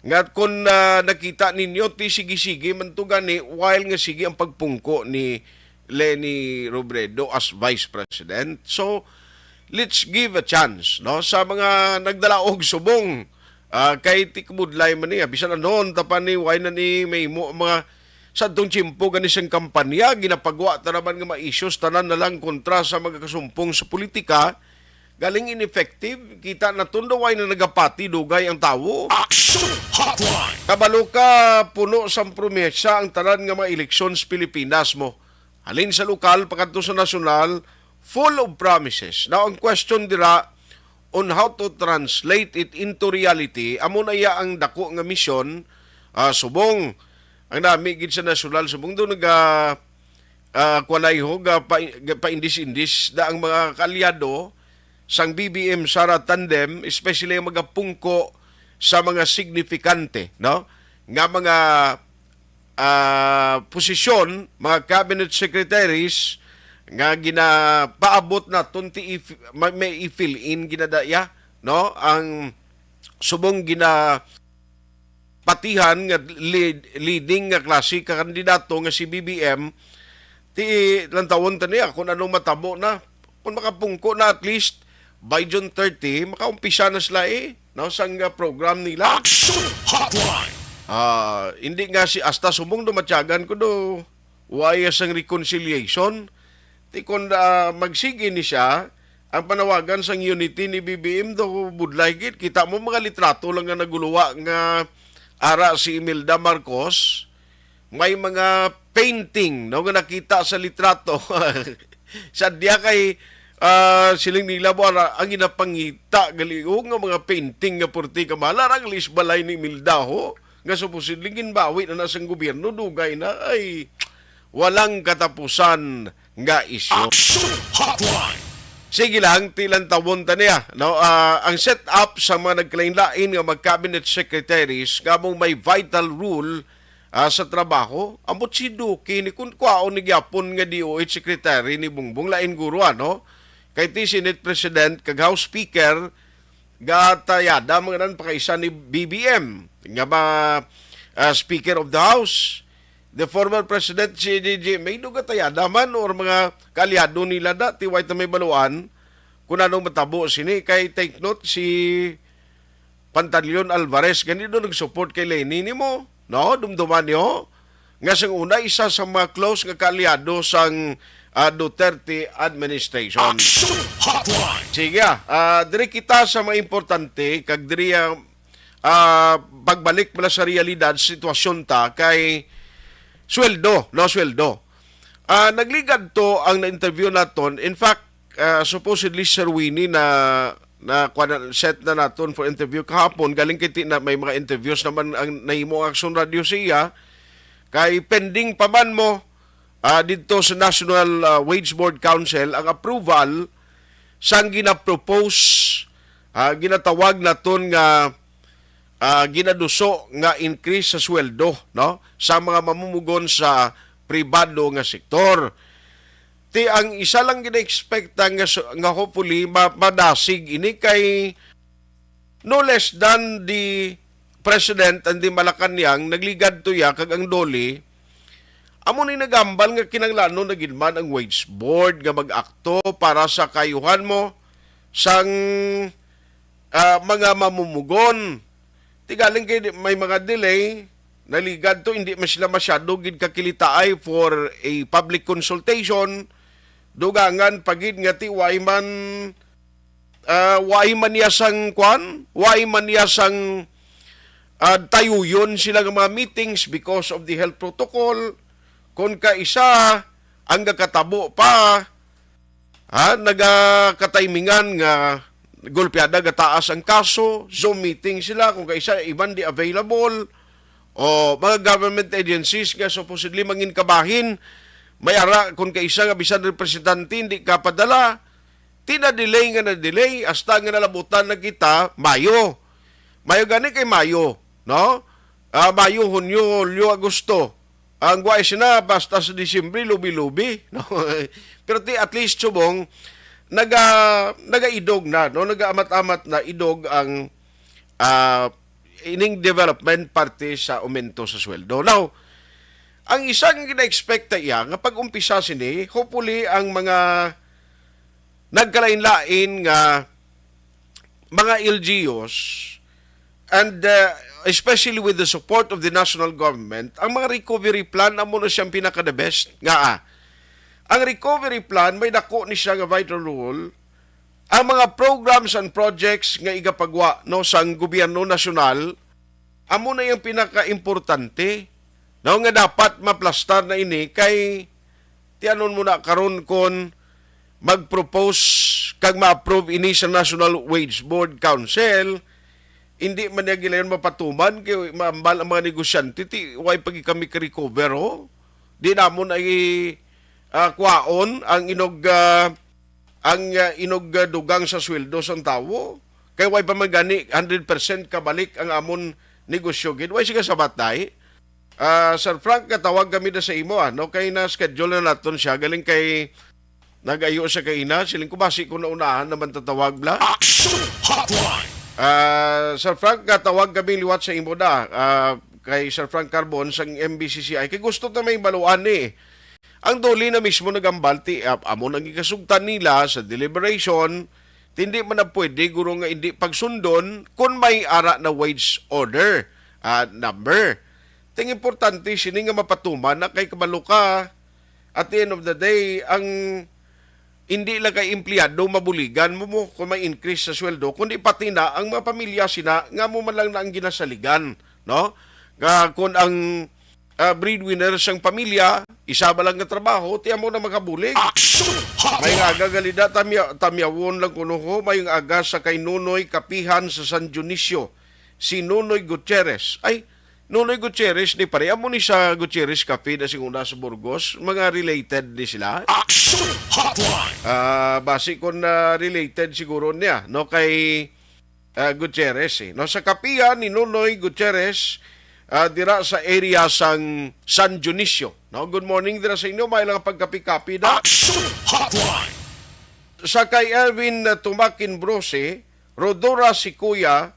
nga kon, ah, nakita ninyo, ti sige-sige man to gani, while nga sige ang pagpungko ni Leni Robredo as Vice President. So, let's give a chance, no, sa mga nagdala og subong. Ah, kay ti kabudlay man niya, bisan anon ta pa ni, why na ni may mo mga sa atong tiyempo gani sing kampanya, ginapagwa ta naman nga ma-issues tanan na lang kontra sa mga kasumpong sa politika, galing ineffective, kita na tundaway na nagapati dugay ang tawo. Action Hotline. Kabalo ka, puno sang promesa ang tanan nga mga eleksyon sa Pilipinas mo. Halin sa lokal, pakadto sa nasyonal, full of promises. Now, ang question dira, on how to translate it into reality, amo na iya ang dako nga misyon, ah, subong ang nami gid sa nasyonal, subong do naga, ah, kuwan na iho, ga pa-, ga paindis-indis da ang mga kaalyado sang B B M Sara tandem, especially ang magapungko sa mga signifikante, no, nga mga, ah, posisyon, mga cabinet secretaries nga ginapaabot naton ti if, ma-, may i-fill in ginadaya, no, ang subong gina patihan nga lead, leading nga klase ka kandidato nga si B B M, ti lantawon ta niya kung anong matabo na. Kung makapungko na, at least by June thirty, makaumpisa na sila, eh, no, sang, ah, program nila. Action Hotline. Ah, hindi nga si, hasta subong do matyagan ko do, why sang reconciliation? Ti kon, ah, magsige ni siya, ang panawagan sang unity ni B B M do budlay gid. Kita mo mga litrato lang nga naguluwa nga ara si Imelda Marcos, may mga painting, no, nga nakita sa litrato. Sa diya kay, ah, siling nila mo, ara, ang ginapangita gali, o, nga mga painting nga purti ka mahala, ang lis balay ni Imelda, ho, nga supposedly ginbawi na na sang gobyerno, dugay na, ay, walang katapusan nga isyu. Action Hotline. Sige lang, ti lantawon ta niya, no? Ah, ang setup sa mga nagkalain-lain nga mga cabinet secretaries nga among may vital role, ah, sa trabaho, ambot si Duque ni kun kwaon ni gyapon nga D O H secretary ni Bongbong, lain guro, ano? Kay ti Senate President kag House Speaker, gatayada mga nan pakaisa ni B B M nga ma-, ah, Speaker of the House. The former President si D J May do gatayada man or mga kaalyado nila da, ti way ta may baluan kung anong matabo sini. Kay take note, si Pantaleon Alvarez gani do nag-support kay Leni nimo, no? Dumduman niyo nga sang una isa sa mga close nga kaalyado sang, ah, Duterte administration. Action Hotline. Sige, ah, diri kita sa mga importante kag diri, ah, ah, pagbalik pala sa realidad, sitwasyon ta kay sweldo, no, sweldo. Ah, nagligad to ang na-interview naton. In fact, ah, supposedly, Sir Winnie, na, na kuwan na, set na naton for interview kahapon. Galing kay ti-, na may mga interviews naman ang nahimo ang Aksyon Radio siya. Kay pending pa man mo, ah, didto sa National, ah, Wage Board Council ang approval sang ginapropose, ah, ginatawag naton nga, ah, ginaduso nga increase sa sweldo, no, sa mga mamumugon sa pribado nga sektor. Ti ang isa lang gina-expecta nga su-, nga hopefully ma-, madasig ini kay no less than the president and the Malacañang nagligad to ya kag ang DOLE, amo ni nagambal nga kinahanglanon na gid man ang wage board nga mag-akto para sa kaayuhan mo sang, ah, mga mamumugon. Ti galing kay di-, may mga delay, naligad to, hindi man sila masyado gid kakilitaay for a public consultation. Dugangan pa gid nga ti way man, ah, way man niya sang kwan, way man niya sang, ah, tayuyon sila nga mga meetings because of the health protocol. Kon kaisa ang gakatabo pa, ha, nagakataymingan nga gulpiada gataas ang kaso, Zoom meeting sila, kung kaisa, iban di available, o mga government agencies nga supposedly mangin kabahin, may ara kung kaisa nga bisan representante hindi ka padala, ti na-delay nga na-delay, hasta nga nalabutan na kita, Mayo. Mayo gani kay Mayo, no? Ah, Mayo, Hunyo, Hulyo, Agosto. Ang wa sina basta sa Disyembre, lubi-lubi, no? Pero ti at least subong naga nagaidog na, no? Nagaamat-amat na idog ang, ah, ining development parte sa aumento sa sweldo. Now, ang isang gina-expect ta iya nga pag-umpisa sini, hopefully ang mga nagkalain-lain nga mga L G Us, and, uh, especially with the support of the national government, ang mga recovery plan amo na siyang pinaka-the best nga, ah, ang recovery plan may dako ni siya nga vital role. Ang mga programs and projects nga igapagwa, no, sang gobyerno nasyonal, amo na yung pinaka-importante, no, nga dapat maplastar na ini kay tianon mo na karon kon mag-propose kag ma-approve ini sa National Wage Board Council, hindi man niya gilayon mapatuman kay maambal ang mga negosyante ti way pa gid kami ka-recover, oh. Di namon ay, ah, kwaon ang inog, ah, ang, ah, inog, ah, dugang sa sweldo sang tawo. Kay way pa man gani hundred percent kabalik ang amon negosyo gid. Way siya sabat, day. Ah, Sir Frank, gatawag kami na sa imo, ah, no? Kay na-schedule na naton siya. Galing kay nagayo sa kaina. Siling ko, basi ko naunahan naman tatawag, bla. Action Hotline. Ah, Sir Frank, gatawag kami liwat sa imo da. Ah, kay Sir Frank Carbon sang M B C C I. Kay gusto ta may baluan ni. Ang DOLE na mismo nagambal ti, ah, amo nang ikasugtan nila sa deliberation, ti hindi man na pwede, guro, nga hindi pagsundon kung may ara na wage order, ah, number. Ting importante sini nga mapatuman na kay kabalo ka, at the end of the day, ang hindi lang kay empleyado mabuligan mo, mo kung may increase sa sweldo, kundi pati na ang mga pamilya sina nga mo man lang na ang ginasaligan, no? Nga kung ang, ah, breadwinner sang pamilya, isa ba lang nga trabaho, ti amo na makabulig. Action Hotline. May nga aga, Galida, tamya-, tamyawon lang kuno ko, may nga aga sa kay Nonoy Kapihan sa San Dionisio, si Nonoy Gutierrez. Ay, Nonoy Gutierrez ni pare, amo ni sa Gutierrez Cafe na sing una sa Burgos, mga related ni sila. Action Hotline. Ah, basi kon, ah, related siguro niya, no, kay, ah, Gutierrez, eh, no, sa kapihan ni Nonoy Gutierrez, ah, dira sa area sang San Dionisio, no. Good morning dira sa inyo, may lang pagkapi-kapi da. Action Hotline. Sa kay Erwin, ah, Tumakin Brose, Rodora si Kuya,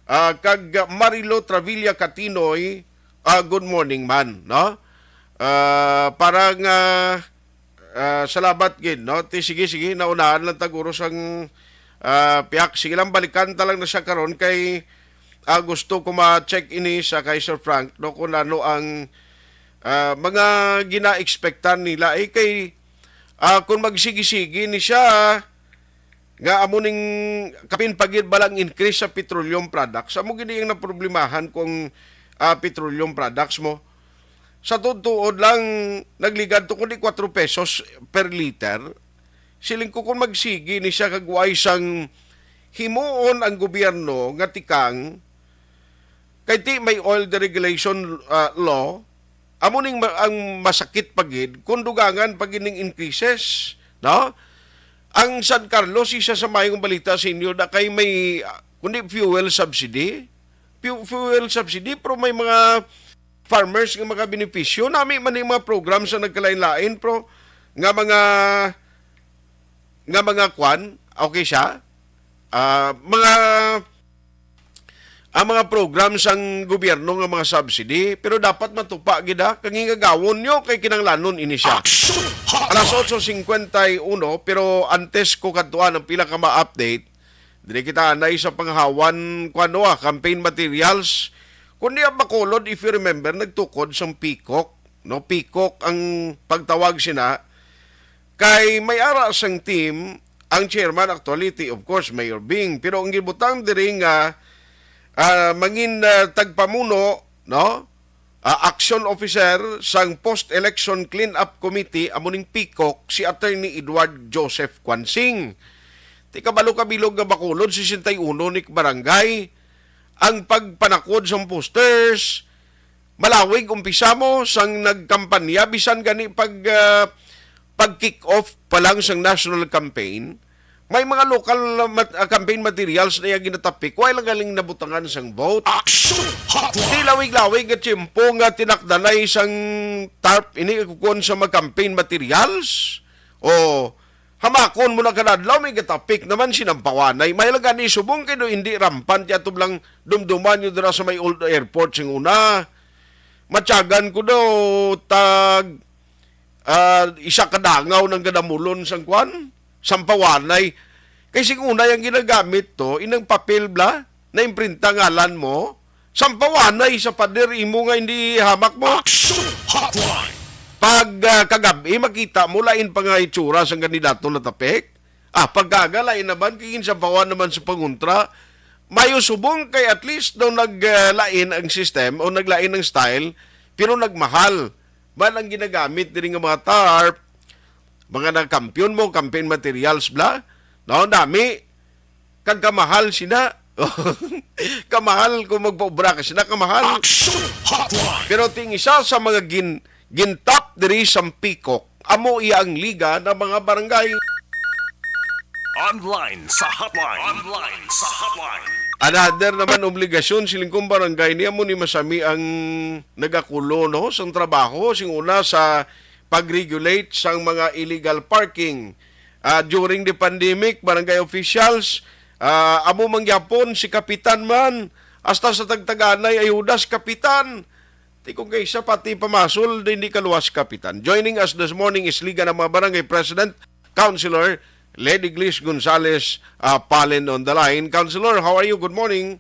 ah, kag Marilo Travilla Katinoy, ah, good morning man, no? Ah, para nga, ah, salamat gid, no? Ti, sige, sige, naunahan lang ta guro sang, ah, piyak. Sige lang, balikan ta lang na siya karon kay, ah, gusto ko ma-check ini sa kay Sir Frank, no? Kung ano ang, ah, mga gina-expectan nila. Eh, kay, ah, kung magsigi-sigi ni siya, nga amo ning kapin pa gid bala ang increase sa petroleum products. Amo gid ang naproblemahan kung, ah, petroleum products mo. Sa tuod-tuod lang, nagligad to kundi kwatro pesos per liter. Siling ko, kung magsigi ni siya kag way sang himuon ang gobyerno nga tikang, kay ti may oil deregulation, ah, law, amo ning ma-, ang masakit pa gid kung dugangan pa gid ning increases, no? Ang San Carlos, isa sa mayong balita sa inyo, da kay may, ah, kundi fuel subsidy. Fu-, fuel subsidy, pero may mga farmers nga mga benepisyo. Nami man yung mga program sa nagkalain-lain, pero nga mga, nga mga kwan, okay siya? Ah, mga, ang mga program sang gobyerno nga mga subsidy, pero dapat matupa gid, ha? Kag hingagawon nyo kay kinanglanon ini siya. Action Hotline! Alas otso cincuenta y uno, pero antes ko kadtuan ang pila ka ma-update, dili kita anay sa panghawan, kuan, no, ah, campaign materials. Kundi ang Bacolod, if you remember, nagtukod sang peacock, no? Peacock ang pagtawag sina. Kay may ara sang team ang chairman, actually, ti, of course, Mayor Bing. Pero ang gibutang diri nga, ah, mangin, ah, tagpamuno, no? Ah, action officer sang post-election clean-up committee, amo ning peacock, si Attorney Edward Joseph Quansing. Ti kabalo ka bilog nga Bacolod, sesenta y uno ni barangay. Ang pagpanakod sang posters, malawig umpisa mo sang nagkampanya, bisan gani pag, ah, pag-kick off pa lang sang national campaign, may mga local mat-, ah, campaign materials na iya ginatapik, wala lang galing nabutangan sang vote. Action Hotline! Di lawig-lawig nga tiyempo nga tinakdanay sang tarp ini kuon sa mga campaign materials. O, hamakon mo na kada adlaw, may gatapik naman sinampawanay. May lang gani subong kay do hindi rampan, ti ato lang dumduman nyo dira sa may old airport sing una. Matyagan ko daw tag, ah, isa ka dangaw ng gadamulon sang kwan, sampawanay. Kay sing una yung ginagamit to, inang papel bla, na imprinta ngalan mo, sampawanay sa pader imo nga hindi hamak mo. Action Hotline! Pag, ah, kagabi, makita mo, lain pa nga itsura sang kandidato na tapik. Ah, pagkaga, lain naman, kay ginsampawan naman sa pangontra. Mayo subong kay at least daw nag, ah, lain ang system o naglain ang style, pero nagmahal. Man ang ginagamit diri nga mga tarp, mga nagkampiyon mo, campaign materials, bla? No, dami. Kag kamahal sina. Kamahal kung magpaubra ka sina, kamahal. Action Hotline! Pero ting isa sa mga gin-, gintap diri sa Picok, amo iya ang liga ng mga barangay. Online sa hotline. Online sa hotline. Another naman obligasyon siling kung barangay niya mo ni masami ang nagakulo, no, sang trabaho, sing una sa pag-regulate sang mga illegal parking. Ah, during the pandemic, barangay officials, ah, amo man gyapon si kapitan man, hasta sa tagtaganay ayuda si kapitan. Ti kung kaysa pati pamasol, di, di kaluwas kapitan. Joining us this morning is Liga ng mga Barangay President, Councilor Lady Glish Gonzales, ah, Palen on the line. Councilor, how are you? Good morning.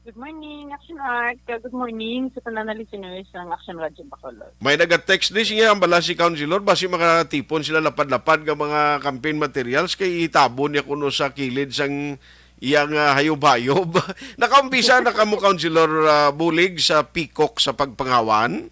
Good morning, Action Art. Kag good morning sa tanan na listeners ng Action Radyo Bacolod. May naga-text ni siya, ang bala si Councilor, basi makatipon sila lapad-lapad nga mga campaign materials kay itabon niya kuno sa kilid sang iyang, ah, hayob-hayob. Nakaumpisa na kamo, Councilor, ah, bulig sa Picok sa pagpangawan?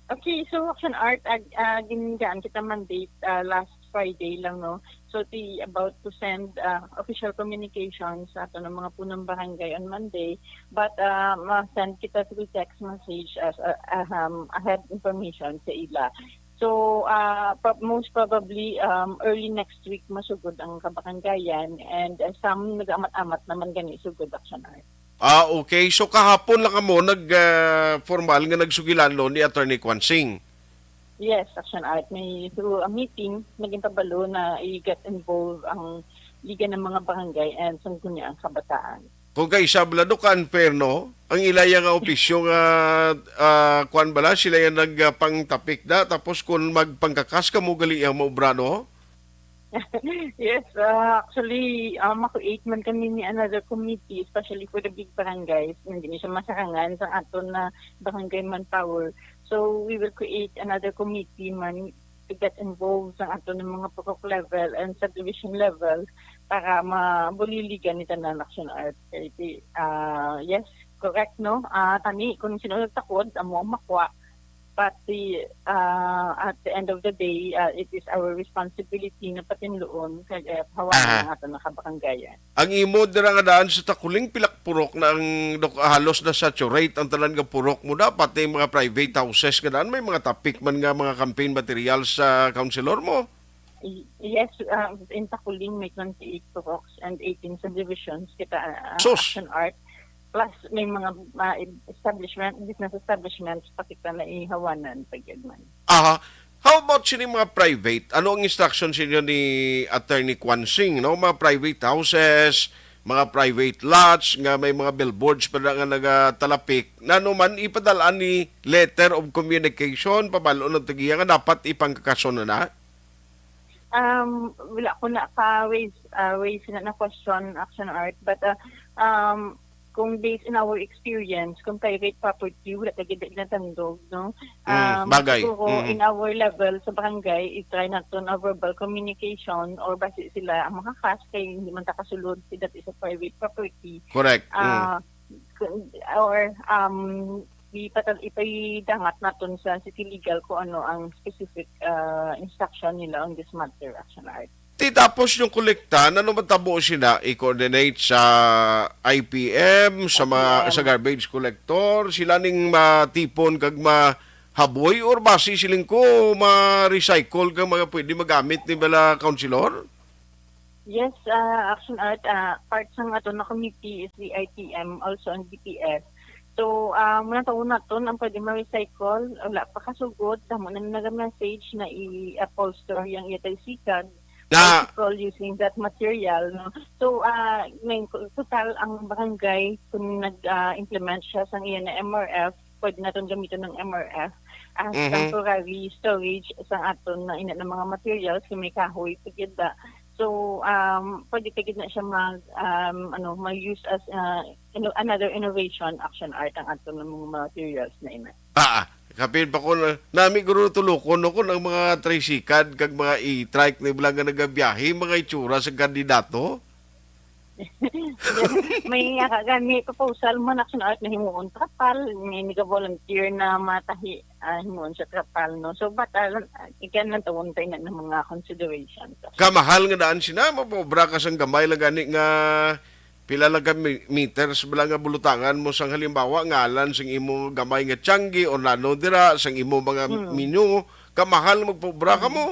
Okay, so Action Art, ag-, ah, gingaan kita mandate, ah, last Friday lang, no? So, ti about to send, ah, official communication sa ato ng mga punong barangay on Monday, but, ah, ma-send kita through text message as, ah, ah, um, ahead information sa ila. So, ah, pa-, most probably, um, early next week masugod ang kabarangayan, and, ah, some nag-amat-amat naman gani sugod, Action Art. Ah, okay. So, kahapon lang kamo nag, ah, formal nga nagsugilanon ni Attorney Quansing? Yes, Action Art. May, through a meeting, naging pabalo na i-get involved ang Liga ng mga Barangay and Sangguniang Kabataan. Kung kaisa bala, do ka-unfair, no? Ang ilaya nga opisyo nga, ah, kwan bala, sila yung nagpangtapik da, tapos kung magpangkakas ka mo, gali ang maubra, no? Yes, ah, actually, ah, ma-create man kami ni another committee, especially for the big barangays. Hindi ni siya masarangan sa aton na barangay manpower. So, we will create another committee man to get involved sa aton ng mga purok level and subdivision level para mabuliligan ni tanan, Action Art. Kay ti-, ah, yes, correct, no? Ah, tani, kung sino nagtakod, amo ang makwa. But the, uh, at the end of the day, uh, it is our responsibility na patinluon kag, uh, hawanan Aha. ang aton nga kabarangayan. Ang imo dira nga daan sa Takuling, pila ka purok na ang dok-, halos na-saturate ang tanan nga purok mo na, pati mga private houses nga daan, may mga tapik man nga mga campaign materials sa councilor mo? Y-, yes, uh, in Takuling may twenty-eight puroks and eighteen subdivisions kita, uh, Sus! Action Art. Plus may mga, uh, establishment, business establishments pa kita na ihawanan pag man. Aha. How about sini mga private? Ano ang instruction sa inyo ni Attorney Kwan Sing, no? Mga private houses, mga private lots nga may mga billboards pa na nga nagatalapik. Nano man ipadalaan ni letter of communication, pabalo ng tagiya nga dapat ipangkakaso na na? Um, wala ko na ka raise, uh, raise na na question, Action Art, but, uh, um, kung based in our experience, kung private property, wala ta gid natandog, no? Mm, Um, bagay. Siguro, Mm-mm. in our level sa barangay, i-try naton ang verbal communication or basi sila ang makakas kay hindi man ta kasulod si that is a private property. Correct. Mm. Ah, kun-, or, um, ipatal-, ipadangat naton sa city legal kung ano ang specific, ah, instruction nila on this matter, Action Art. Ti tapos yung kolekta, ano matabo sila i-coordinate sa I P M, sa mga, I P M. Sa garbage collector, sila ning matipon kag mahaboy, or basi siling ko ma-recycle kag mga pwede magamit ni bala, Councilor? Yes, ah, Action Art, ah, part sang ato na committee is the I T M, also ang D P S. So, ah, muna taon naton ang pwede ma-recycle, wala pa kasugod, damo na naga-message na i-upholster yung iya taysikan. Na bicycle using that material, no? So, ah, may total ang barangay kung nag, ah, implement siya sang iya na M R F, pwede naton gamiton ng M R F as Mhm. temporary storage sa aton na ina ng mga materials kung may kahoy pa gyud da. So, um, pwede pa gyud na siya mag, um, ano, mag-use as, ah, ano, another innovation, Action Art, ang aton ng mga materials na ina. Ah, ah. Kapin pa ko na, nami guro tulukon no, kung ang mga tricycad kag mga e-trike na bala nga nagabiyahe, mga itsura sa kandidato. May nga ka gani proposal mo na, Action Art, na himuon trapal, may nag-volunteer na matahi, ah, himuon sa trapal, no? So, but, ah, ikan lang tawon tayo na ng mga considerations. Kamahal nga daan sina, mapaobra ka sang gamay lang gani nga pila lang ka mi-, meters bala nga bulutangan mo sang halimbawa ngalan sang imo gamay nga tiyanggi or nano dira sang imo mga Mm. menu, kamahal magpaobra ka Mm. mo.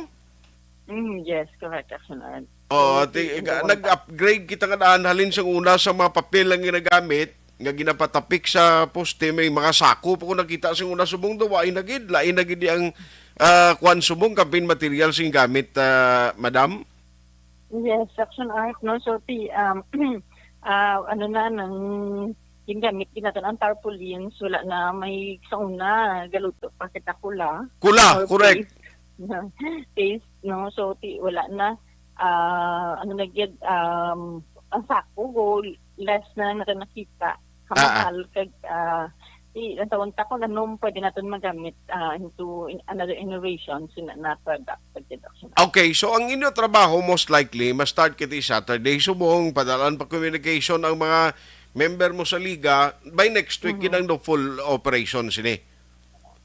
Mm, yes, correct, Action Art. Oh, So, ti-, in the ga-, one nag-upgrade kita nga daan halin sang una sa mga papel lang ginagamit nga ginapatapik sa poste, may mga sako pa ko nakita sang una subong daw, lain na gid, lain na gid ang, ah, kuwan subong campaign material sing gamit, ah, madam. Yes, Action Art, no? So, ti, um, ah, ano na, nang gingamit gid naton ang tarpaulins, wala na may sa una, galuto pa kita kula. Kula, or correct. Paste. Paste, no? So, ti, wala na, ah, ano na gyud, um, ang sako, go, less na nato nakita. Ah, ah. Kamahal, kag, ah, ti, ang tawon ta ko, ano, pwede naton magamit, ah, into in-, another innovation, sina na product, pag deduction. Okay, so ang inyo trabaho, most likely, ma-start kita Saturday, subong, padalaan pa communication ang mga member mo sa liga, by next week, Mhm. kinang do full operation sini.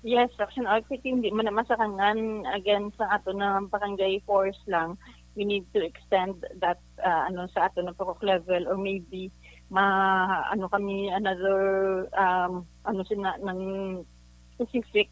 Yes, Action Art, kay hindi man na masarangan, again, sa ato na barangay force lang. We need to extend that, ah, ano, sa ato na purok level, or maybe ma-, ano kami, another, um, ano, sina, ng specific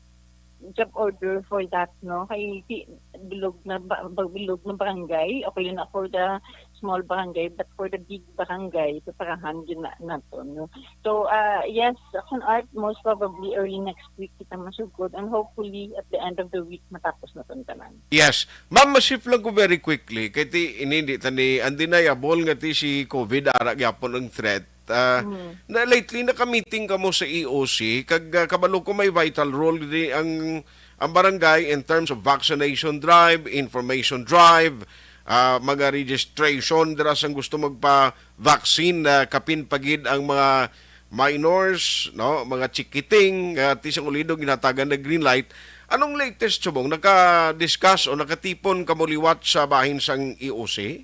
job order for that, no? Kay ti-, bilog na ba, ba-, bilog na barangay, okay lang na for the small barangay, but for the big barangay, preparahan gyud na naton, no? So, ah, yes, Action Art, most probably early next week kita masugod, and hopefully at the end of the week matapos na tong tanan. Yes. Ma'am, masip lang ko very quickly, kay ti, ini di ta ni undeniable nga ti si covid ara gyapon ang threat. Ah, Mm. na lately naka-meeting kamo sa E O C, kag, ah, kabalo ko may vital role di ang, ang barangay in terms of vaccination drive, information drive, ah, mga registration dira sang gusto magpa-vaccine, na kapin pa gid ang mga minors, no, mga chikiting, ah, ti sang ulido ginatagan na green light. Anong latest subong? Naka-discuss o nakatipon kamo liwat sa bahin sang E O C?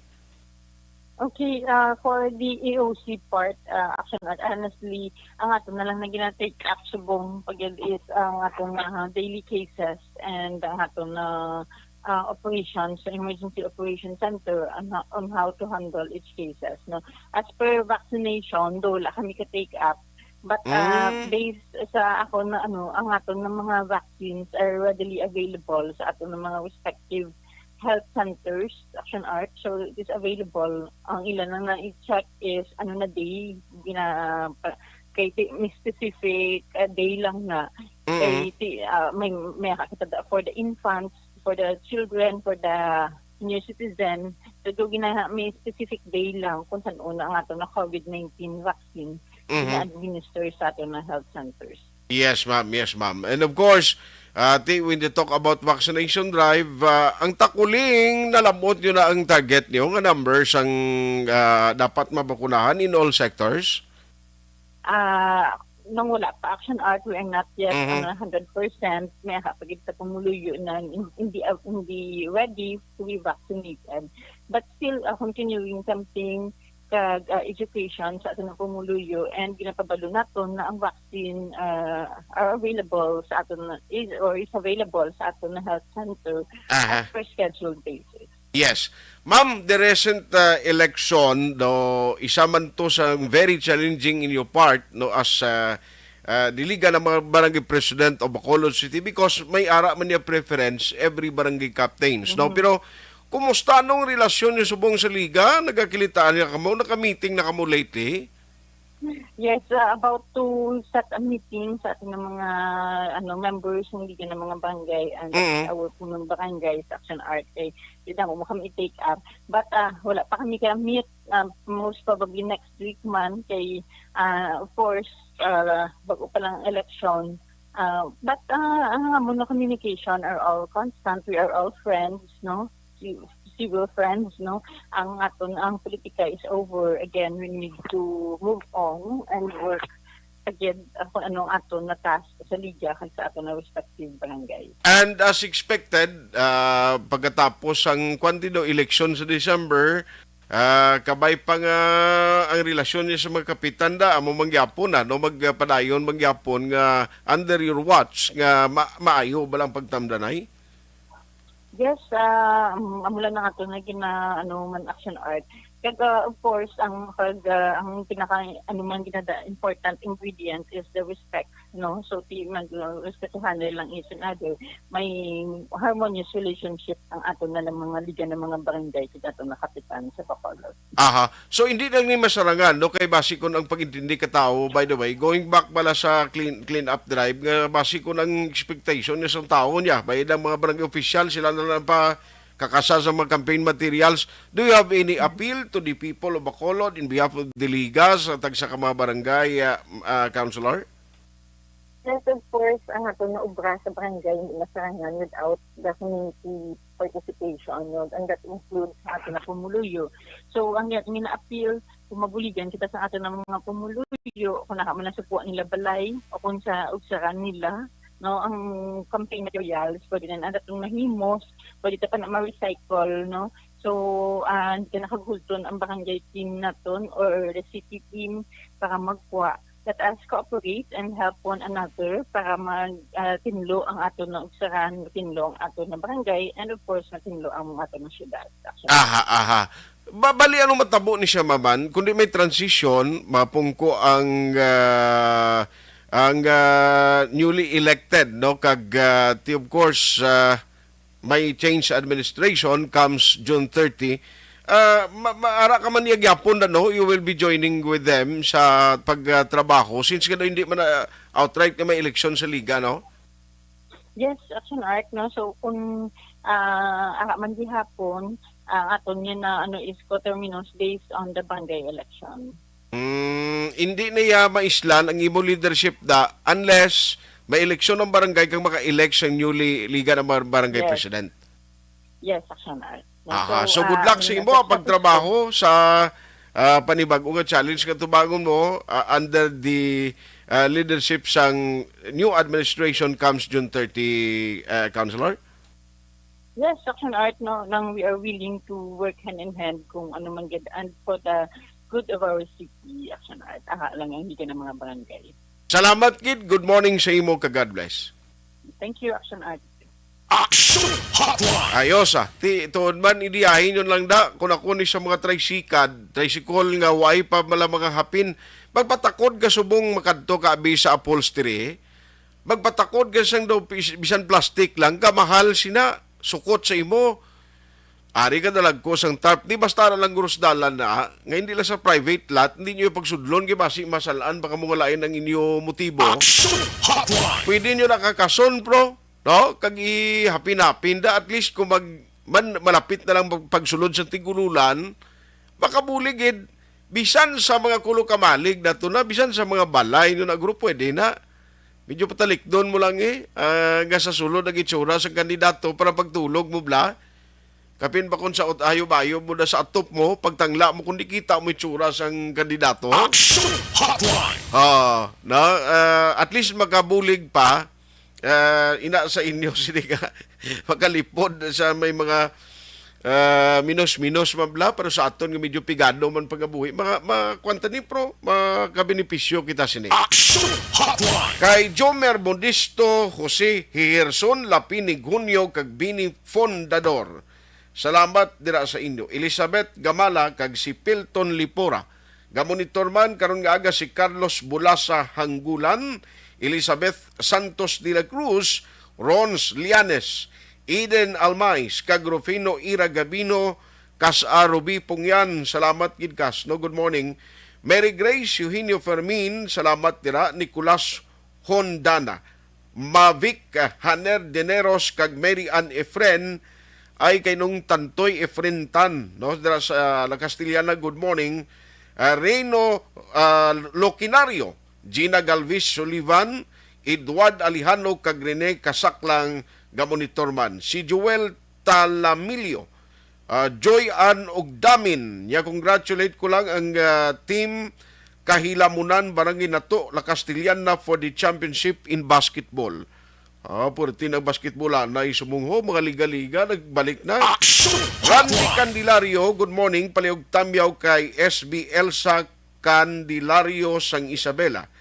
Okay, ah, for the A O C part, ah, Action Art, honestly, ang ato na lang na gina-take up subong pag is ang ato na daily cases and ang ato na ah, operations sa Emergency Operation Center on, ho- on how to handle each cases, no? As per vaccination, do wala kami ka-take up. But ah, Mm. based sa ako na ano, ang aton ng mga vaccines are readily available sa aton ng mga respective health centers, Action Art. So it is available. Ang ilan na na-check is ano na day, gina, pa- kay ti- may specific ah, day lang na. Mm. Kay ti, ah, may, may kita da- for the infants, for the children, for the senior citizen. So do gina may specific day lang kung saan una ang ato na COVID nineteen vaccine Mhm. gina-administer sa ato na health centers. Yes, ma'am. Yes, ma'am. And of course, uh, when they talk about vaccination drive, uh, ang takuling nalamot nyo na ang target nyo nga number sang uh, dapat mabakunahan in all sectors? Ah, nung wala pa Action Art, we are not yet Mhm. on a hundred percent. May aha pa gid sa pumuluyo na hin- hindi uh, hindi ready to be vaccinated. But still uh, continuing something kag uh, education sa aton pumuluyo and ginapabalo naton na ang vaccine uh, are available sa aton is or is available sa aton na health center Aha. as per scheduled basis. Yes. Ma'am, the recent uh, election, no, isa man to sa very challenging in your part, no, as uh, uh, diligan ng mga barangay president of Bacolod City because may ara man niya preference every barangay captains, no? Mhm. Pero kumusta nung relasyon niyo subong sa liga? Nagakilitaan niya kamo? Naka-meeting na kamo lately? Yes, uh, about to set a meeting sa ating mga ano members ng liga ng mga barangay and Mm. our punong barangay sa Action Art kay di na mo kami i-take up. But uh, wala pa kami ka-meet. Uh, most probably next week man kay uh, of course uh, bago pa lang election. Uh, but uh, ang amon na communication are all constant. We are all friends, no? Ci- Civil friends, no? Ang aton ang politika is over. Again, we need to move on and work again uh, kung anong aton na task sa liga kag sa aton na respective barangay. And as expected, ah, pagkatapos ang kwanti daw eleksyon sa December, ah, kabay pa nga ang relasyon niya sa mga kapitan da, amo mangyapon na, no? Magpadayon mangyapon nga under your watch nga ma- maayo ba lang pagtamdanay? Yes, ah, um, amo lang ang ato na gina ano man Action Art. Kag ah, of course, ang pag ah, ang pinaka ano man ginada important ingredient is the respect, no? So ti mag uh, respetuhan lang each and other. May harmonious relationship ang ato na lang mga liga ng mga barangay kag ato na kapitan sa Bacolod. Aha. So, hindi lang ni masarangan, no? Kay basi kun ang pag-intindi ka tao, by the way, going back pala sa clean, clean up drive, nga basi kun ang expectation niya sa tao niya, bayad ang mga barangay official, sila na lang pa kakasa sa mga campaign materials. Do you have any appeal to the people of Bacolod in behalf of the Liga sa tagsa ka mga barangay, ah, ah, councilor? Yes, of course, ang ato nga obra sa barangay hindi masarangan without the community participation, no? And that includes ang ato na pumuluyo. So, ang nga nga appeal, kung mabuligan kita sa ato na mga pumuluyo, kung naka man sa puwa nila balay, o kung sa ugsaran nila, no, ang campaign materials, pwede na natin itong nahimos, pwede ta pa na ma-recycle, no? So, ah, hindi ka nakagulton ang barangay team naton or the city team para magkuha. Let us cooperate and help one another para mag ah, tinlo ang ato na ugsaran, matinlo ang ato na barangay, and of course, matinlo ang ato na syudad. Aha, aha. Ba, bali, ano matabo ni siya, maman? Kundi may transition, mapungko ang ah, ang ah, newly elected, no? Kag ah, ti, of course, ah, may change sa administration comes June thirty. Ah, ma- ma- ara ka man niya gyapon na, no? You will be joining with them sa pagtrabaho since nga hindi man na outright nga may eleksyon sa liga, no? Yes, Action Art, no? So kung ah, ara man gihapon, ang aton niya na ano is coterminous based on the barangay election. Mm, hindi na iya maislan ang imo leadership da unless may eleksyon ang barangay kang maka-elect sa newly liga ng bar- barangay Yes. president. Yes, Action Art. Aha. So, So, good ah, luck sa ano imo na, ang pagtrabaho sa ah, panibago nga challenge nga tubangon mo ah, under the ah, leadership sang new administration comes June thirty, ah, Councilor? Yes, Action Art, no, nang we are willing to work hand in hand kung ano man gid, and for the good of our city, Action Art. Aha lang ang hindi ka ng mga barangay. Salamat gid. Good morning sa imo, ka God bless. Thank you, Action Art. Action Hotline. Ayos, ah. Ti, tuod man, idiyahin yun lang da. Kung ako ni sa mga tricycad, tricycle nga way pa mala mga hapin, magpatakod ka subong makadto ka abi sa upholstery. Magpatakod ka sang daw pis-, bisan plastic lang, kamahal sina, sukot sa imo. Ari ka dalagko sang tarp, di basta na lang gurus dalan na, nga hindi lang sa private lot, hindi nyo pagsudlon, kay basi masalaan, baka mo nga lain ang inyo motibo. Action Hotline. Pwede nyo nakakason, bro, no? Kag ihapin-hapin da, at least kung mag, man, malapit na lang pag-, pagsulod sa tigululan, makabulig gid. Bisan sa mga kulo ka malig na to na, bisan sa mga balay nyo na group, pwede na. Medyo patalikdon mo lang eh, ah, nga sa sulod ang itsura sa kandidato para pagtulog mo, bla. Kapin pa kung sa ut-, ayob-ayob mo na sa atop mo, pagtangla mo kung di kita mo itsura sang kandidato. Action Hotline. Ah, na, ah, at least makabulig pa, ah, ina sa inyo, sini ka, makalipod sa may mga, ah, minos-minos man bla, pero sa aton nga medyo pigado man pangabuhi, mga, mga kwanta ni pro, makabenepisyo kita sini. Action Hotline. Kay Jomer Modisto, Jose Herson, Lapinig Hunyo, kag Bini Fondador. Salamat dira sa inyo. Elizabeth Gamala kag si Pilton Lipora. Gamonitor man karon nga aga si Carlos Bulasa Hanggulan, Elizabeth Santos de la Cruz, Rons Lianes, Eden Almais, kag Rufino Ira Gabino, kas a Ruby Pungyan. Salamat gid kas, no? Good morning. Mary Grace, Eugenio Fermin, salamat dira. Nicolas Hondana, Mavic, ah, Haner Dineros, kag Mary Ann Efren, ay kay nung Tantoy Efren Tan, no? Dira sa La Castellana, good morning. Ah, Reyno, ah, Loquinario, Gina Galvis Sullivan, Edward Alejano, kag Rene Kasaklang, gamonitor man. Si Joel Talamilio, ah, Joy Ann Ugdamin. Nya, congratulate ko lang ang, ah, team Kahilamunan, Barangay Nato, La Castellana for the championship in basketball. Ah, purti ng basketball, ah, na isumungho, mga liga-liga, nagbalik na. Action Randy Hotline. Candelario, good morning, paliog tamyaw kay S B Elsa Candelario sang Isabela.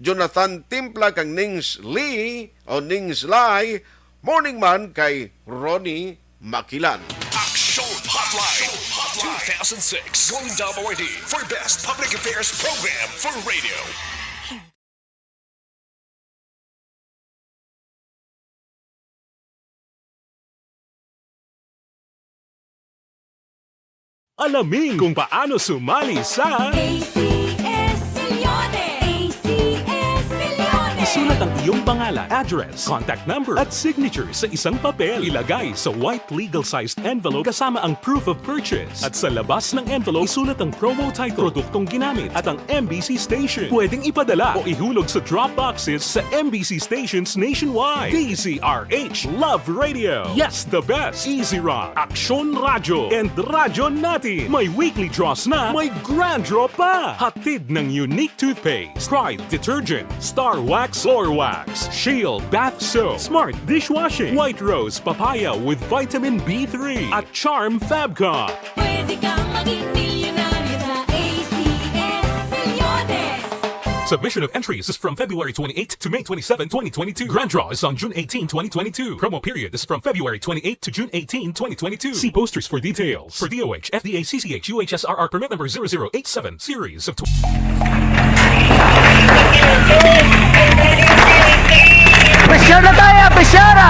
Jonathan Timpla kang Nings Lee o Nings Lai, morning man kay Ronnie Makilan. Action Hotline two thousand six Golden Awardee for Best Public Affairs Program for Radio. Alamin kung paano sumali sa A C S Milyones. A C S Milyones. Isulat ang iyong pangalan, address, contact number, at signature sa isang papel. Ilagay sa white legal-sized envelope kasama ang proof of purchase. At sa labas ng envelope, isulat ang promo title, produktong ginamit, at ang M B C station. Pwedeng ipadala o ihulog sa drop boxes sa M B C stations nationwide. D Z R H Love Radio. Yes, the best. Easy Rock, Aksyon Radyo, and Radyo Natin. May weekly draws na, may grand draw pa. Hatid ng Unique Toothpaste, Pride Detergent, Star Wax, Floor Wax, Shield Bath Soap, Smart Dishwashing, White Rose Papaya with Vitamin B three, at Charm Fabcon. Pwede kang maging milyonaryo sa A C S Milyones. Submission of entries is from February twenty-eighth to May twenty-seven, twenty twenty-two. Grand draw is on June eighteen, twenty twenty-two. Promo period is from February twenty-eighth to June eighteen, twenty twenty-two. See posters for details. For D O H, F D A, C C H, U H S R R permit number zero zero eight seven, series of tw- Pressure na tayo! Pressure na!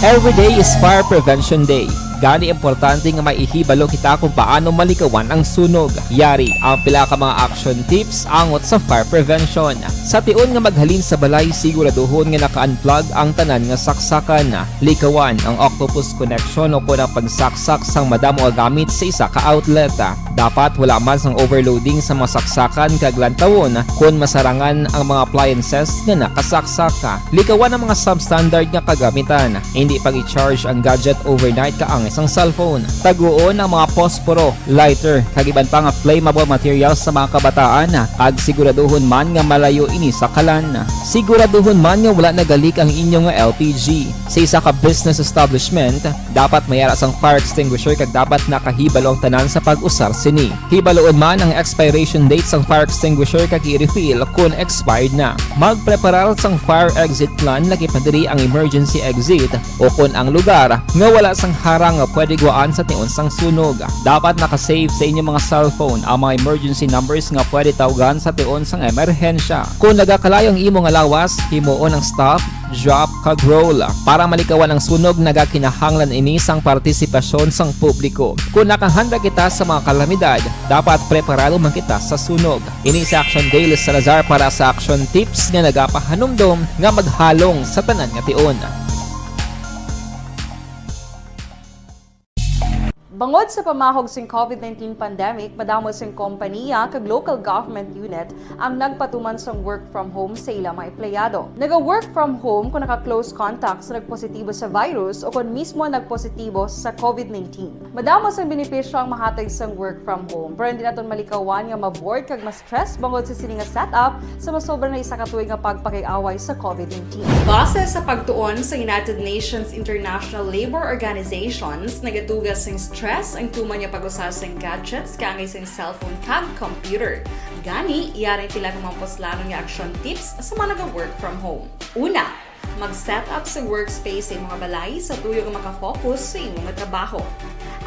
Every day is Fire Prevention Day. Gani, importante nga maihibalo kita kung paano malikawan ang sunog. Yari ang pila ka mga action tips angot sa fire prevention. Sa tion nga maghalin sa balay, siguraduhon nga naka-unplug ang tanan nga saksakan. Likawan ang octopus connection o kon ang pagsaksak sang madamo nga gamit sa isa ka outlet. Dapat wala man sang overloading sa mga saksakan kag lantawon kon masarangan ang mga appliances nga nakasaksak. Likawan ang mga substandard nga kagamitan. Hindi pag-i-charge ang gadget overnight ka ang Sang cellphone, taguon ang mga posporo, lighter, kag iban pa nga flammable materials sa mga kabataan, kag siguraduhon man nga malayo ini sa kalan. Siguraduhon man nga wala nagalik ang inyo nga L P G. Sa isa ka business establishment, dapat may ara sang fire extinguisher kag dapat nakahibalo ang tanan sa pag-usar sini. Hibaluon man ang expiration date sang fire extinguisher kag i-refill kon expired na. Magpreparar sang fire exit plan, lakip na diri ang emergency exit, o kon ang lugar nga wala sang harang nga pwede guwaan sa tion sang sunog. Dapat naka-save sa inyong mga cellphone ang mga emergency numbers nga pwede tawgan sa tion sang emerhensya. Kung nagakalayo ang imo nga lawas, himuon ang stop, drop, kag roll. Para malikawan ang sunog, nagakinahanglan ini sang partisipasyon sang publiko. Kung nakahanda kita sa mga kalamidad, dapat preparado man kita sa sunog. Ini si Action Daily Salazar para sa Action Tips nga nagapahanumdom nga maghalong sa tanan nga tion. Bangod sa pamahog sing COVID nineteen pandemic, madamo sing kompaniya kag local government unit ang nagpatuman sang work from home sa ila mga empleyado. Naga-work from home kung naka-close contact sa nagpositibo sa virus o kon mismo nagpositibo sa COVID nineteen. Madamo sang benepisyo ang mahatag sang work from home, pero hindi naton malikawan nga ma-bored kag ma-stress bangod sa sini nga setup sa masobra na isa ka tuig nga pagpakig-away sa COVID nineteen. Base sa pagtuon sa United Nations International Labour Organizations, nagatuga sing stress ang tuman nga pag-usa sing gadgets kaangay sing cellphone kag computer. Gani, yari ang pila ka mga puslanon nga action tips sa mga naga-work from home. Una, mag-set up sa workspace sa imong balay sa tuyo nga maka-focus sa imong trabaho.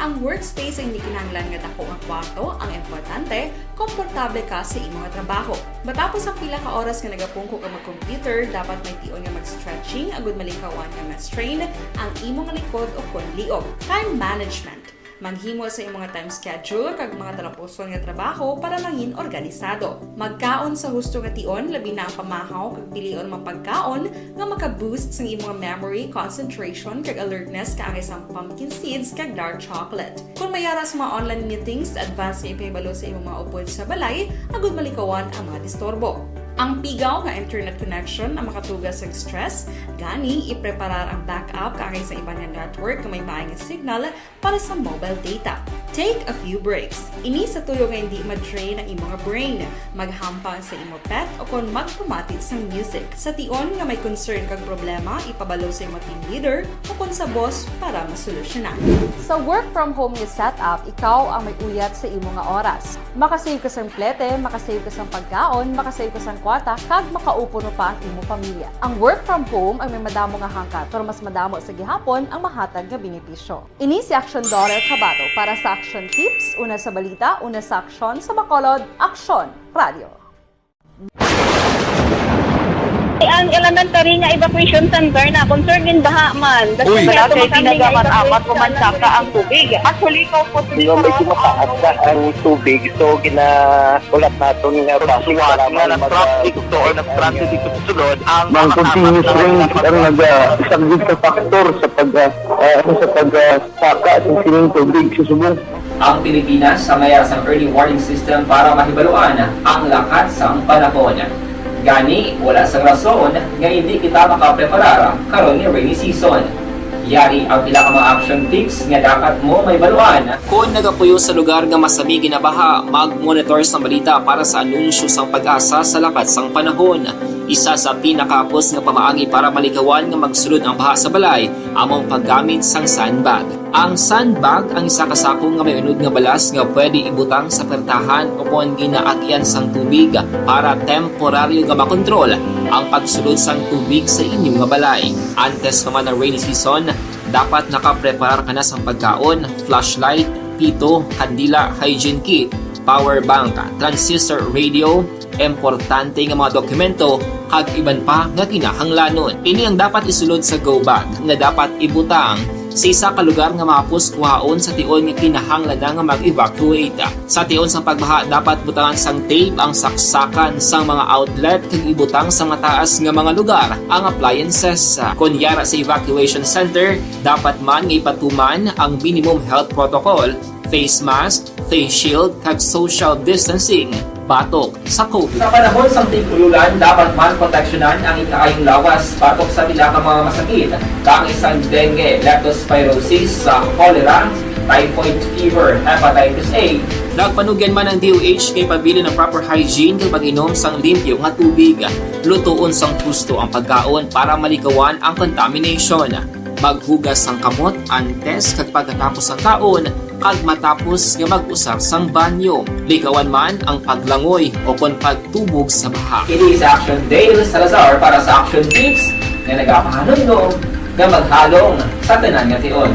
Ang workspace ay hindi kinahanglan nga dako nga kwarto, ang importante, komportable ka sa imong trabaho. Matapos ang pila ka oras nga nagapungko ka mag-computer, dapat may tion nga mag-stretching agud malikawan nga ma-strain ang imong likod o kon liog. Time management. Maghimo sa imong time schedule kag mga talapuson nga trabaho para mangin organisado. Magkaon sa husto nga tion, labi na ang pamahaw kag pilion mga pagkaon nga maka-boost sang imong memory, concentration, kag alertness kaangay sang pumpkin seeds kag dark chocolate. Kung may ara sa mga online meetings, advance nga ipahibalo sa imong mga upod sa balay agud malikawan ang mga disturbo. Ang pigaw nga internet connection ang makatuga sa stress, gani ipreparar ang backup kaangay sa iban nga network nga may maay nga signal para sa mobile data. Take a few breaks. Ini sa tuyo nga hindi ma-drain ang imong brain. Maghampang sa imo pet o kon magpamati sang music. Sa tion nga may concern kag problema, ipabalo sa imo team leader o kon sa boss para masolusyonan. Sa work from home nga setup, ikaw ang may uyat sa imo nga oras. Makasave ka sang plete, makasave ka sang pagkaon, makasave ka sang kwarta, kag makaupuno pa ang imo pamilya. Ang work from home ang may madamo nga hangkat, pero mas madamo sa gihapon ang mahatag nga benepisyo. Ini si Action Daughter Kabato para sa Action Tips, una sa balita, una sa aksyon, sa Bacolod, Aksyon Radio. Ang elementary nga evacuation center na concern gin baha man. Uy. Wala kay ginagamat-amat, kumansaka ang tubig. Actually, ikaw po, medyo mataas na ang tubig, so ginahulat naton nga traffic para nga mag- nag-traffic to or nag-transit dito sa sulod ang mga continuous rain ang nag-, ah, isang big factor sa pag, ah, ah, ano, sa pag, ah, saka sa sining tubig sa subong. Ang Pilipinas sa may sang early warning system para mahibaluan ang lakat sang panahon. Gani, wala sang rason nga hindi kita makapreparar karon nga rainy season. Yari ang pila ka mga action tips nga dapat mo mahibaluan. Kon nagapuyo sa lugar nga masami ginabaha, mag-monitor sang balita para sa anunsyo sang PAGASA sa lakat sang panahon. Isa sa pinakahapos nga pamaagi para malikawan nga magsulod ang baha sa balay amo ang paggamit sang sandbag. Ang sandbag ang isa ka sako nga may unod nga balas nga pwede ibutang sa pertahan o kon ginaagian sang tubig para temporaryo nga makontrol ang pagsulod sang tubig sa inyo nga balay. Antes pa man ang rainy season, dapat nakapreparar ka na sang pagkaon, flashlight, pito, kandila, hygiene kit, power bank, transistor radio, importante nga mga dokumento, kag iban pa nga kinahanglanon. Ini ang dapat isulod sa go bag nga dapat ibutang sa isa ka lugar nga mahapos kuhaon sa tion nga kinahanglan na nga mag-evacuate. Sa tion sang pagbaha, dapat butangan sang tape ang saksakan sang mga outlet kag ibutang sa mataas nga mga lugar ang appliances. Kon yara sa evacuation center, dapat man nga ipatuman ang minimum health protocol, face mask, face shield, kag social distancing. batok sa COVID. Sa panahon sang tig-ululan, dapat man proteksyonan ang ikaayong lawas batok sa pila ka mga masakit, kaangay sang dengue, leptospirosis, sa cholera, typhoid fever, hepatitis A. Nagpanugyan man ang D O H kay pabilin ang proper hygiene kag pag-inom sang limpyo nga tubig. Lutoon sang husto ang pagkaon para malikawan ang contamination. Maghugas sang kamot antes kag pagkatapos sang kaon, kag matapos nga mag-usar sang banyo. Likawan man ang paglangoy o kon pagtubog sa baha. Ini si Action Dale Salazar para sa Action Tips nga nagapahanumdom nga maghalong sa tanan nga tion.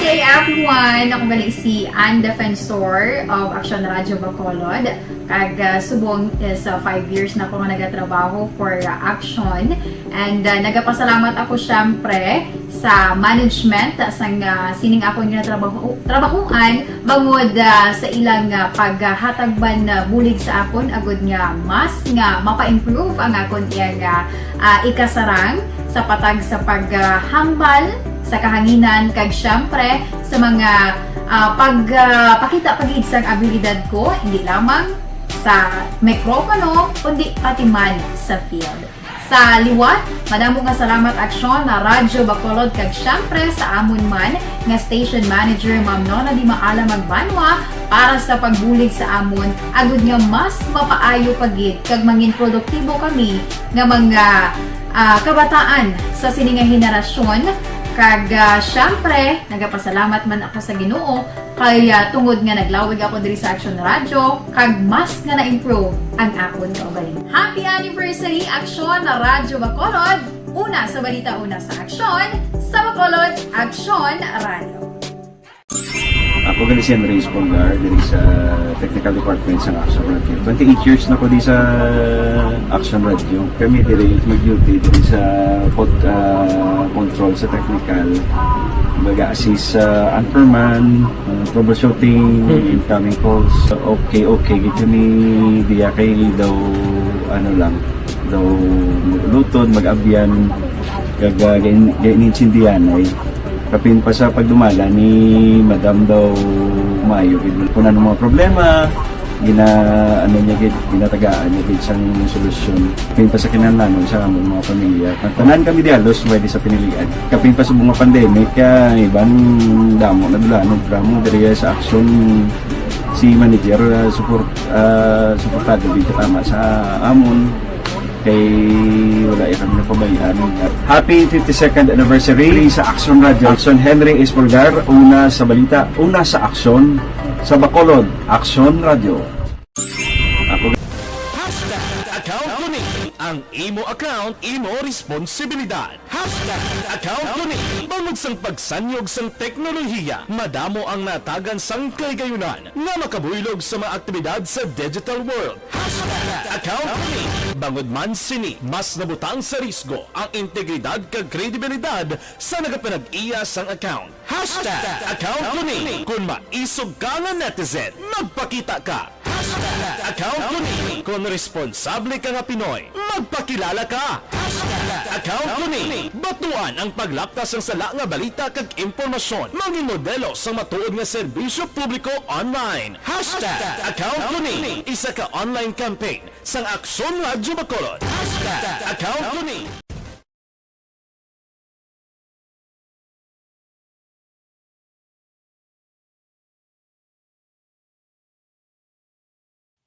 Hey everyone! Ako gali si Ann Defensor of Action Radio Bacolod. Kag, ah, subong is, ah, five years na ako nga nagatrabaho for, ah, Action. And, ah, nagapasalamat ako, syempre, sa management sang, ah, sining akon nga trabaho, trabahoan bangod, ah, sa ilang, ah, paghatag man, ah, bulig sa akon agud nga mas nga mapa-improve ang akon iyang, ah, ah, ikasarang sa patag sa paghambal sa kahanginan kag, syempre, sa mga, ah, pag, ah, pakita pa gid sang abilidad ko, hindi lamang sa mikropono, kundi pati man sa field. Sa liwat, madamo nga salamat, Aksyon, na Radyo Bacolod, kag syempre sa amon man nga station manager, Ma'am Nona Di Maala Magbanwa, para sa pagbulig sa amon, agud nga mas mapaayo pa gid kag mangin produktibo kami nga mga, ah, kabataan sa sini nga henerasyon. Kag, ah, syempre, nagapasalamat man ako sa Ginoo kay, ah, tungod nga naglawig ako diri sa Action Radio, kag mas nga na-improve ang akon kaugalingon. Happy anniversary, Aksyon na Radyo Bacolod! Una sa balita, una sa aksyon, sa Bacolod, Aksyon Radio. Ako gali si Andres Polgar, diri sa technical department sa Action Radio. Twenty-eight years na ko di sa Action Radio. Kami diri mag-duty diri sa pod-, ah, control sa technical. Baga assist sa anchorman, ah, troubleshooting, incoming calls. Okay, okay, gid kami diya kay daw, ano lang, daw mag-uluton, mag-abyan, kag, ah, gain-, gainintindihan ay. Kapin pa sa pagdumala ni Madam daw maayo gid. Kung ano mga problema, gina-, ano niya gid, ginatagaan niya gid sang solusyon. Kapin pa sa kinahanglanon sa amon mga pamilya. Ang tanan kami di halos pwede sa pinilian. Kapin pa sa mga pandemic, kaya iban damo na dula, no, drama diri sa aksyon si manager, ah, support, ah, suportado gid tama sa amon. Kay wala ya kami napabayaan. Happy fifty-second anniversary sa Action Radio. Action Henry Espolgar, una sa balita, una sa aksyon, sa Bacolod, Action Radio. Ako Hashtag account ko ni. Ang imo account, imo responsibilidad. Hashtag account ko ni. Bangod sang pagsanyog sang teknolohiya, madamo ang natagan sang kahigayunan nga makabuylog sa mga aktibidad sa digital world. Hashtag account ko ni. Bangod man sini, mas nabutang sa risgo ang integridad kag kredibilidad sa nagapanag-iya sang account. Hashtag account ko ni. Kon maisog ka nga netizen, magpakita ka. Hashtag account ko ni. Kon responsable ka nga Pinoy, magpakilala ka. Hashtag account ko ni. Batuan ang paglapta sang sala nga balita kag impormasyon. Mangin modelo sang matuod nga serbisyo publiko online. Hashtag account ko ni. Isa ka online campaign sang Aksyon Radyo Bacolod. Hashtag account ko ni.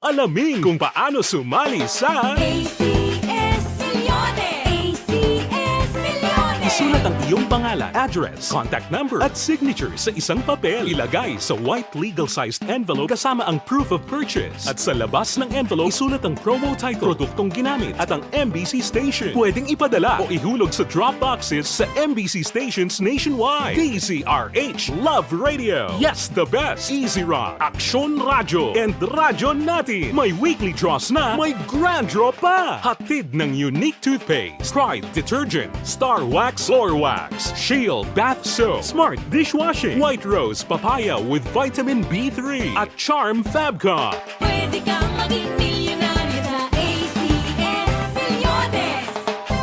Alamin kung paano sumali sa A C S Millones! A C S Millones! Isulat ang iyong pangalan, address, contact number, at signature sa isang papel. Ilagay sa white legal-sized envelope kasama ang proof of purchase. At sa labas ng envelope, isulat ang promo title, produktong ginamit, at ang M B C station. Pwedeng ipadala o ihulog sa drop boxes sa M B C stations nationwide. D Z R H Love Radio. Yes, the best. Easy Rock, Aksyon Radyo, and Radyo Natin. May weekly draws na, may grand draw pa. Hatid ng Unique Toothpaste, Pride Detergent, Star Wax Floor Wax, Shield Bath Soap, Smart Dishwashing, White Rose Papaya with Vitamin B three, at Charm Fabcon. Pwede kang maging milyonaryo sa A C S Millones.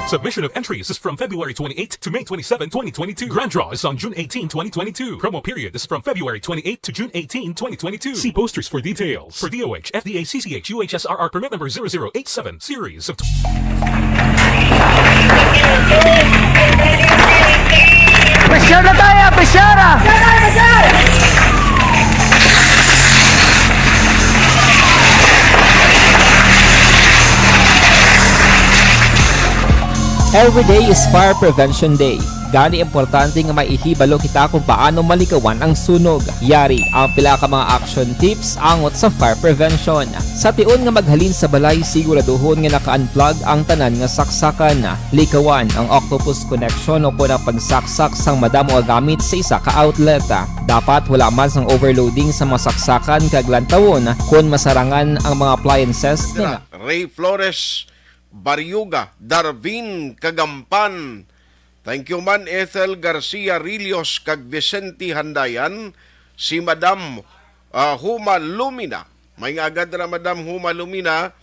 Submission of entries is from February twenty-eighth to May twenty-seven, twenty twenty-two. Grand draw is on June eighteenth, twenty twenty-two. Promo period is from February twenty-eighth to June eighteenth, twenty twenty-two. See posters for details. For D O H, F D A, C C H, U H S R R permit number zero zero eight seven, series of Pressure na tayo, pressure! Every day is Fire Prevention Day. Gani, importante nga may ihibalo kita kung paano malikawan ang sunog. Yari ang pila ka mga action tips angot sa fire prevention. Sa tion nga maghalin sa balay, siguraduhon nga naka-unplug ang tanan nga saksakan. Likawan ang octopus connection o kon ang pagsaksak sang madamo nga gamit sa isa ka outlet. Dapat wala man sang overloading sa mga saksakan kag lantawon kon masarangan ang mga appliances nga Ray Flores Barriuga, Darvin Kagampan. Thank you man, Ethel Garcia Rillos kag Vicente Handayan, si Madam, ah, Huma Lumina. May nga agad na Madam Huma Lumina,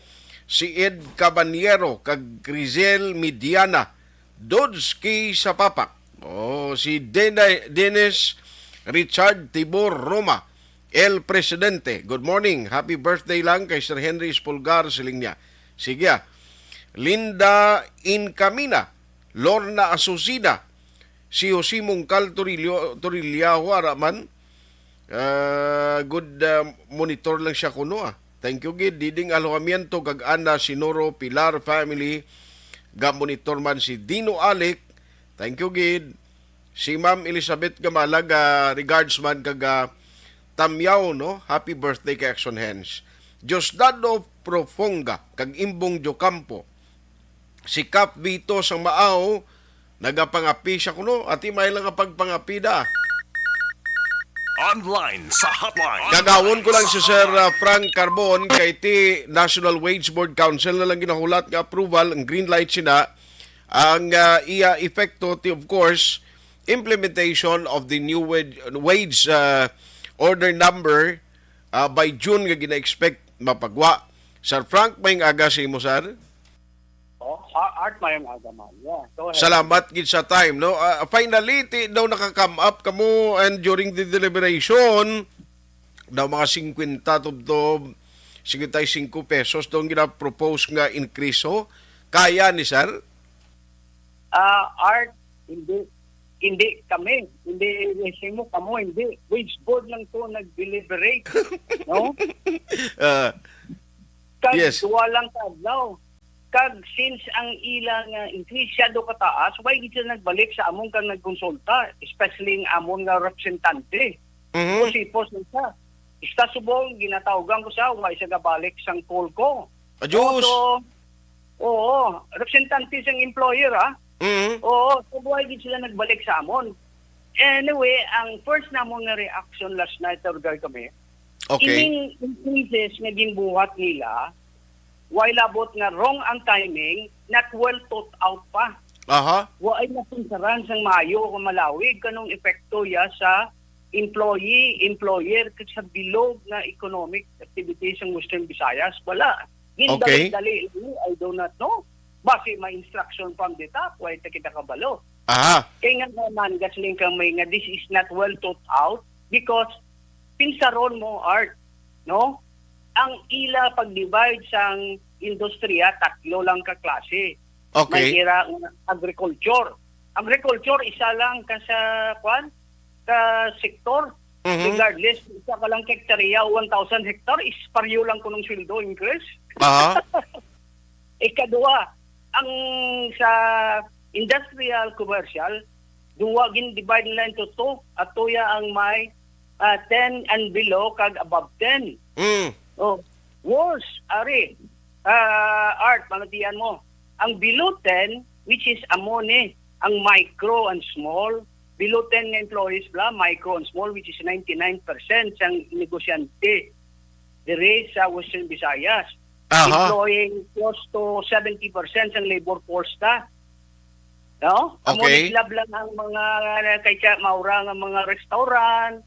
si Ed Cabanyero kag Grisel Midiana, Dodski sa Papak. Oh, si Dena-, Dennis Richard Tibor Roma, El Presidente. Good morning. Happy birthday lang kay Sir Henry Espulgar, siling niya. Sige, ah. Linda Incamina, Lorna Asusina, si Jose Mungkal Torillo, Torillao, ara man. Ah, good, ah, monitor lang siya kuno, ah. Thank you, gid. Diding Alojamiento kag Ana Sinoro Pilar family, ga monitor man si Dino Alec. Thank you, gid. Si Ma'am Elizabeth Gamala, ga regards man kag, ah, Tamyaw, no? Happy birthday kay Action Hands. Diosdado Profonga kag Imbong Diocampo. Si Kap Vito sang Maaw, nagapangapi siya kuno, ati may lang nga pagpangapi da. Online sa hotline. Gagawon ko lang si Sir, uh, Frank Carbon kay ti National Wage Board Council na lang ginahulat nga approval, ang green light sina. Ang, uh, iya epekto ti, of course, implementation of the new wage, wage, uh, order number, uh, by June nga gina-expect mapagwa. Sir Frank, may aga sa imo, sir. Oh, A-, Art, mayong aga man. Yeah, go ahead. Salamat gid sa time, no? Ah, finally, ti daw naka-come up kamo, and during the deliberation, daw mga singkwenta tubtob, singkwenta y singko pesos daw ang gina-propose nga increase, oh. Kaya ni sir? Ah, Art, hindi, hindi kami, hindi himo kamo, hindi. Wage board lang to nag-deliberate, no? Ah, Kag yes. Duwa lang ka adlaw. Kag since ang ila nga increase siya do kataas, why gid sila nagbalik sa amon kag nagkonsulta, especially ang amon nga representante? Mhm. Sipos-sipos lang siya. Esta subong, ginatawgan ko siya, why siya gabalik sang call ko? Adios. So, oo, representante sang employer, ah. Mhm. Oo, so why gid sila nagbalik sa amon? Anyway, ang first namon nga reaction last night, nag-order kami, Okay. Ining increases nga ginbuhat nila, way labot nga wrong ang timing, not well thought out pa. Aha. Wa ay napunsaran sang maayo o malawig kanong epekto ya sa employee, employer, kag sa bilog nga economic activity sang Western Visayas. Wala. Okay. Gindali-dali lang, I do not know. Basi may instruction from the top, way ta kita kabalo. Aha. Kay nga naman, galing kami nga this is not well thought out because pinsaron mo, Art, no? Ang ila pag-divide sang industriya, tatlo lang ka klase. Okay. May ira nga agriculture. Agriculture, isa lang ka sa, kwan, ka sektor. Mhm. Regardless, isa ka lang hektarya o one thousand hectare, is pareho lang kunong sweldo increase. Aha. Ikaduha, ang sa industrial, commercial, duwa gin-divide nila into two. Ato ya ang may, ah, ten and below kag above ten. Mm. Oh, worse, ari, ah, Art, pamatian mo. Ang below ten, which is amo ni, ang micro and small, below ten nga employees bla, micro and small, which is ninety-nine percent sang negosyante diri sa Western Visayas. Aha. Employing close to seventy percent sang labor force ta. No? Amo Okay. Ni sila lang ang mga, kay siya, maura nga mga restaurant,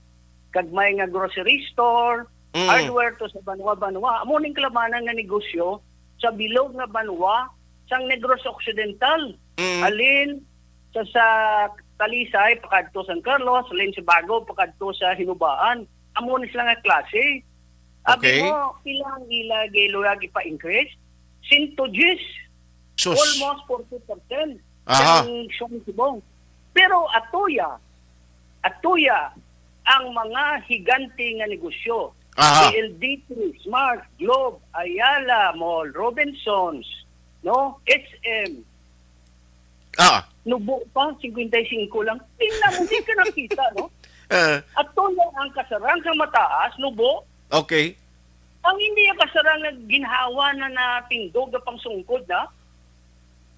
kag may nga grocery store, Mm. hardware to sa banwa-banwa. Amo ning kalamanan nga negosyo sa bilog nga banwa, sang Negros Occidental. Mm. Halin sa, sa Talisay pakadto San Carlos, halin sa Bago pakadto sa Hinubaan. Amo ni sila nga klase. Abi Okay. mo, pila ang ila giluya gipa-increase? Sento diyes. Sus. Almost forty percent Aha. ang subong. Pero atuya, atuya ang mga higante nga negosyo. Aha. P L D T, Smart, Globe, Ayala Mall, Robinsons, no? H M. Ah. Nubo pa, singkwenta y singko lang. Tingnan mo, di ka nakita, no? Eh. Atuya ang kasarang sa mataas, nubo. Okay. Ang hindi kasarang nga ginhawa na natindog nga pangsungkod na,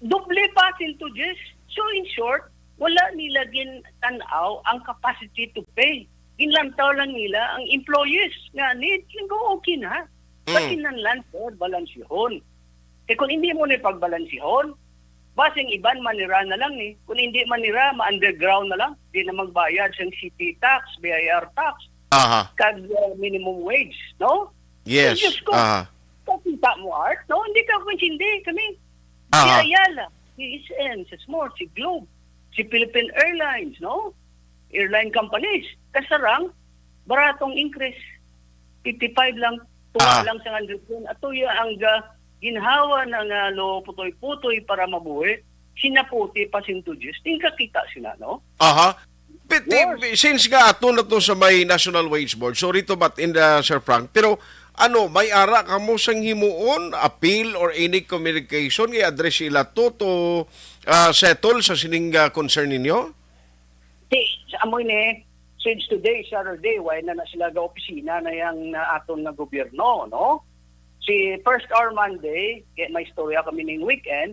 doble pa, sento diyes. So, in short, wala nila gintan-aw ang capacity to pay. Ginlantaw lang nila ang employees nga need, go okay na. But Mm. kinahanglan, sir, balansihon. Kay kung hindi mo ni pagbalansihon, basing iban manira na lang ni. Kung hindi manira, ma-underground na lang. Di na magbayad sang city tax, B I R tax, Aha. kag, uh, minimum wage, no? Yes. Diyos ko. Aha. Kakita mo, Art, no? Hindi ka kunsindi kami. Si Aha. Ayala, si S M, si Smart, si Globe, si Philippine Airlines, no? Airline companies. Kasarang, baratong increase. Fifty-five lang, tuwa Ah. lang sa hundred yun. Ato ya ang ga-, ginhawa na nga lo putoy-putoy para mabuhi. Sinaputi pa sento diyes. Tingkakita sila, no? Aha. But, Yes. eh, since nga ato na to sa may National Wage Board, sorry to butt in, uh, Sir Frank, pero ano, may ara kamo sang himuon, appeal or any communication nga i-address sila to, to, ah, settle sa sining, ah, concern ninyo? Di, sa amoy ni, since today, Saturday, why na na sila ga opisina na yang na aton nga gobyerno, no? Si first hour Monday, kay may istorya kami ning weekend,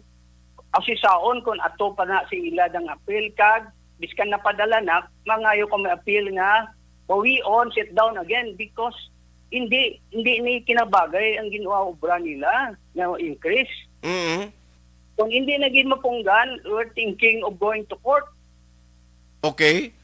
ang si Saon kung ato pa na si ila dang appeal kag, biskan napadala na, mangayo kami appeal nga, bawion, sit down again, because hindi, hindi ni kinabagay ang ginawa obra nila nga increase. Mm. Kung hindi na gid mapunggan, we're thinking of going to court. Okay.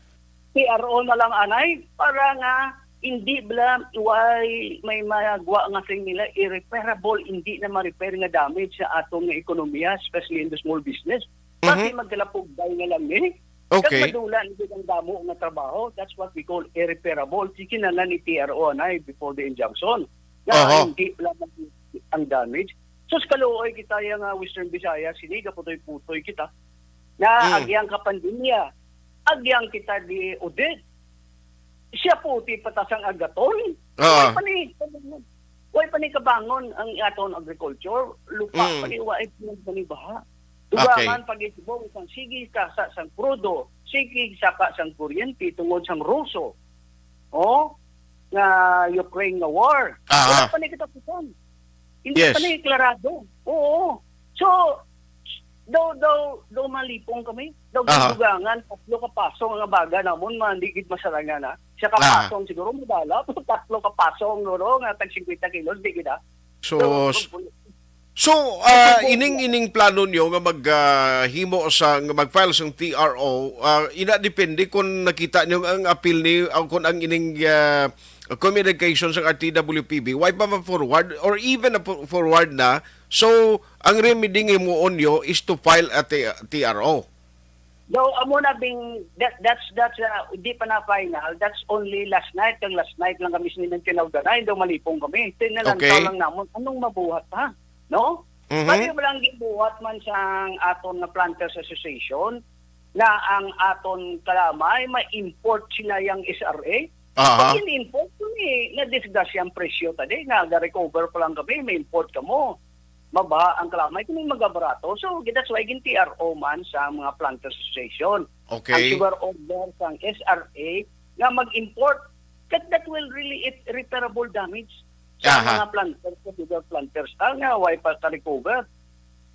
T R O na lang anay para nga hindi bala way may magwa nga sing nila irreparable, hindi na ma-repair nga damage sa aton nga ekonomiya, especially in the small business. Pati Mhm. magkalapugbay na lang ni. Okay. Kag madula na gid ang damo nga trabaho. That's what we call irreparable. Sige na lang ni T R O anay before the injunction. Na Aha. hindi lang ang damage. Sus, kaluoy kita yang, ah, Western Visayas, sini gaputoy-putoy kita. Na Mm. agyang ka pandemya, agyang kita di audit. Siya puti patas ang agaton. Ah. Way pa ni, way pa ni kabangon ang aton agriculture, lupa Mm. pa ni, way pa ni baha. Okay. Dugangan pag-isbong sang sige ka sa sang krudo, sige saka sang kuryente tungod sang Ruso. Oh, nga Ukraine nga war. Aha. Wala pa ni katapusan. Hindi Yes. pa ni klarado. Oo. So, daw, daw, daw malipong kami. Daw Aha. dugangan, tatlo ka pasong nga baga namon, man, di gid masarangan, ha. Siya ka Aha. pasong siguro, madala, tatlo ka pasong, siguro, nga tag singkwenta kilos, di gid, ha. So, So, s-, so, ah, Kasi ining, ining plano nyo nga mag, ah, himo sa, nga mag-file sang T R O, ah, ina depende kung nakita nyo ang appeal ni, o kung ang ining, ah, communication sa R T W P B, why pa ma-forward or even na po-, forward na? So, ang remedy nga himuon nyo is to file a T-, T R O. Daw, amo na bing, that, that's, that's, uh, di pa na final. That's only last night. Kag last night lang kami sini nagkinaugdanan. Daw malipong kami. Tinalantaw Okay. lang namon. Anong mabuhat pa? No? Mhm. Pati mo lang gibuhat man sang aton nga Planters Association na ang aton kalamay ma-import sila yang S R A. Aha. Pag in-import, kung i-, na-disgrasya ang presyo tadi, nga ga-recover pa lang kami, ma-import kamo. Maba ang kalamay, kung magabarato. So, that's why gin-T R O man sa mga Planters Association. Okay. Ang sugar order sang S R A nga mag-import, that, that will really irreparable damage sa Aha. mga planters, sa sugar planters, ah, nga way pa ka-recover.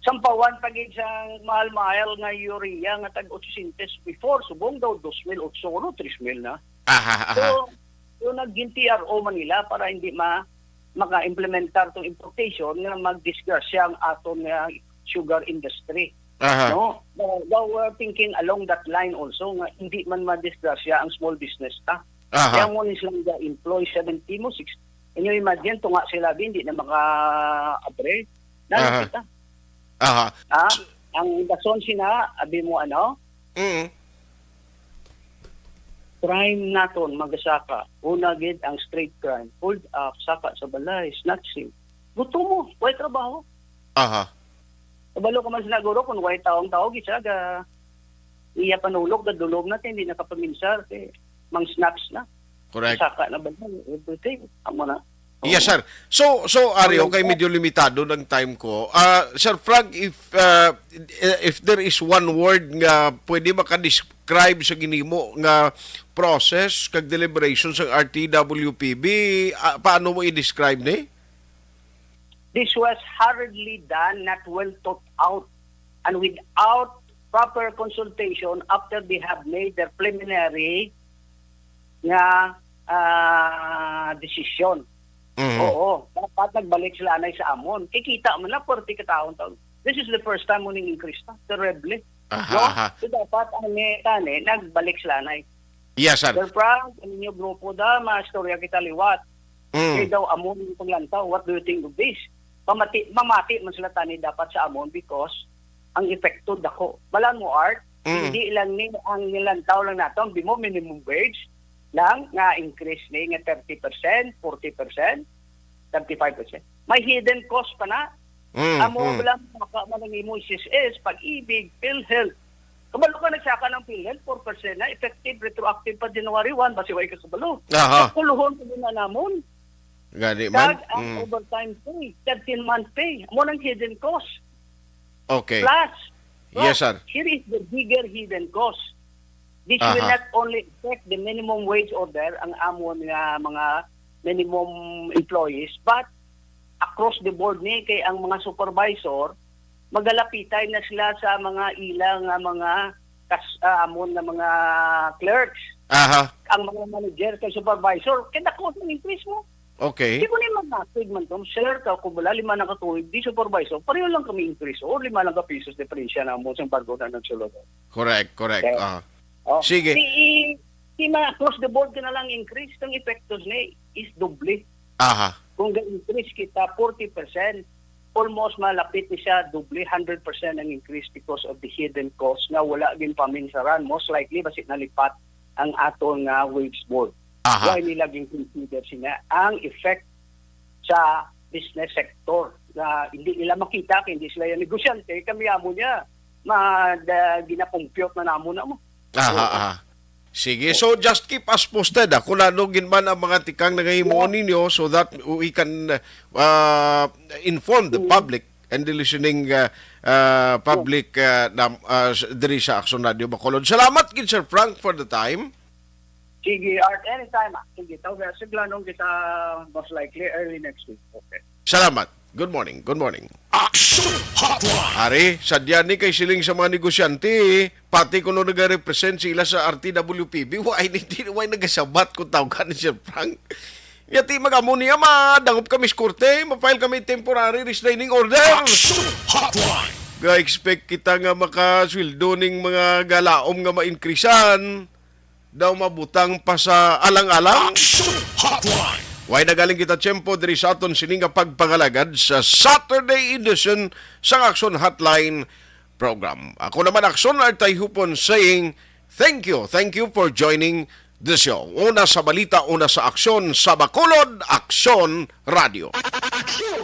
Sampawan pa gid sang mahal-mahal nga urea nga tag otsosyentos before, subong daw dos mil otso, no, tres mil na. Aha, aha. So, so naging T R O man nila para hindi ma-, maka-implementar tong importation nga magdisgrasya ang aton nga sugar industry. Aha. No? Daw, daw we're thinking along that line also nga hindi man madisgrasya ang small business ta. Aha. Kaya mo ni silang ga-employ seventy mo, six. Can you imagine, tunga sila, di, hindi na maka-abre. Nalo Aha. kita. Aha. Ha? Ang dason sina, abi mo ano? Mm. Crime naton, magasaka. Una gid ang street crime. Hold up, saka sa balay, snatching. Gutom mo, way trabaho. Aha. Kabalo ka man sa naguro kung way taong tao, gisa ga iya panulog, gadulog na, hindi nakapaminsar, kay mang snatch na. Correct. Saka na ba, everything. Amo na. Yes, Oo. sir. So, so Ari, Ang okay, medyo limitado ng time ko. Ah, Sir Frank, if ah, if there is one word nga pwede maka-describe sa ginimo nga process kag deliberation sa R T W P B, ah, paano mo i-describe ni? This was hurriedly done, not well thought out, and without proper consultation after they have made their preliminary nga ah, desisyon. Mhm. Oo, dapat nagbalik sila anay sa amon. Kikita mo na, forty ka taon taon. This is the first time mo ning increase na. Terrible. Aha, No? aha. So, dapat, ano, tani, nagbalik sila anay. Yes, sir. Sir Frank, ang inyo grupo da, maistorya kita liwat. Mm. Kay daw amon yung paglantaw, what do you think of this? Pamati, mamati man sila tani dapat sa amon because ang epekto dako. Balan mo, Art, Mm. hindi lang ni ang nilantaw lang nato, ang bimo minimum wage lang nga increase ni nga thirty percent, forty percent, thirty-five percent. May hidden cost pa na. Mm, Amo mm. lang maka man ang imo S S S, pag-ibig, PhilHealth. Kabalo ka nagsaka ng PhilHealth, four percent na, effective retroactive pa January one, basi way ka kabalo. Aha. Kuluhon ko na namon. Gani man. Kag ang Mm. overtime pay, thirteen month pay, mo nang hidden cost. Okay. Plus, plus, Yes, sir. here is the bigger hidden cost. This will Aha. not only affect the minimum wage order, ang amon nga mga minimum employees, but across the board ni kay ang mga supervisor, magalapitay na sila sa mga ila nga mga kas-, ah, amon nga mga clerks. Aha. Ang mga manager kay supervisor, kay dako ang increase mo. Okay. Di ko ni magmatig man to, sir, ka kung wala lima na ka tuig, di supervisor, pareho lang kami increase, or lima lang ka pisos diferensya na mo sa embargo na nagsulod. Correct, correct. Okay. Ah. Oh, Sige. Si, si mga across the board ka na lang increase, ang epektos ni is doble. Aha. Kung ga-increase kita forty percent, almost malapit ni siya doble, hundred percent ang increase because of the hidden cost nga wala gin paminsaran. Most likely, basi nalipat ang aton nga wage board. Aha. Why nila gin consider sina ang effect sa business sector na hindi nila makita kay hindi sila yung negosyante, kami amo niya, ma, da, ginapumpyot na namo na mo. Aha, Oo. aha. Sige, so just keep us posted, ah, kung ano gid man ang mga tikang nangahimo Yeah. ninyo so that we can uh, inform the Mm. public and the listening uh, uh, public uh, nam- uh, s- diri sa Action Radio Bacolod. Salamat gid, Sir Frank, for the time. Sige, Art, anytime. Ah. Sige, tawag sa glanong kita most likely early next week. Okay. Salamat. Good morning. Good morning. Action Hotline. Ari, sadya ni kay siling sa mga negosyante, pati kuno nagarepresent sila sa R T W P B, why ni di why nagasabat kung tawgan ni Sir Frank? Yati mag-amo niya, madangop kami sa korte, ma-file kami temporary restraining order. Action Hotline. Ga-expect kita nga makasweldo ning mga galaom nga ma-increasean. Daw mabutang pa sa alang-alang? Action Hotline. Way nagaling kita tiyempo diri sa aton sini nga pagpangalagad sa Saturday edition sang Action Hotline program. Ako naman, Action Artay Hupon, saying, thank you, thank you for joining the show. Una sa balita, una sa aksyon, sa Bacolod, Aksyon Radio. Action!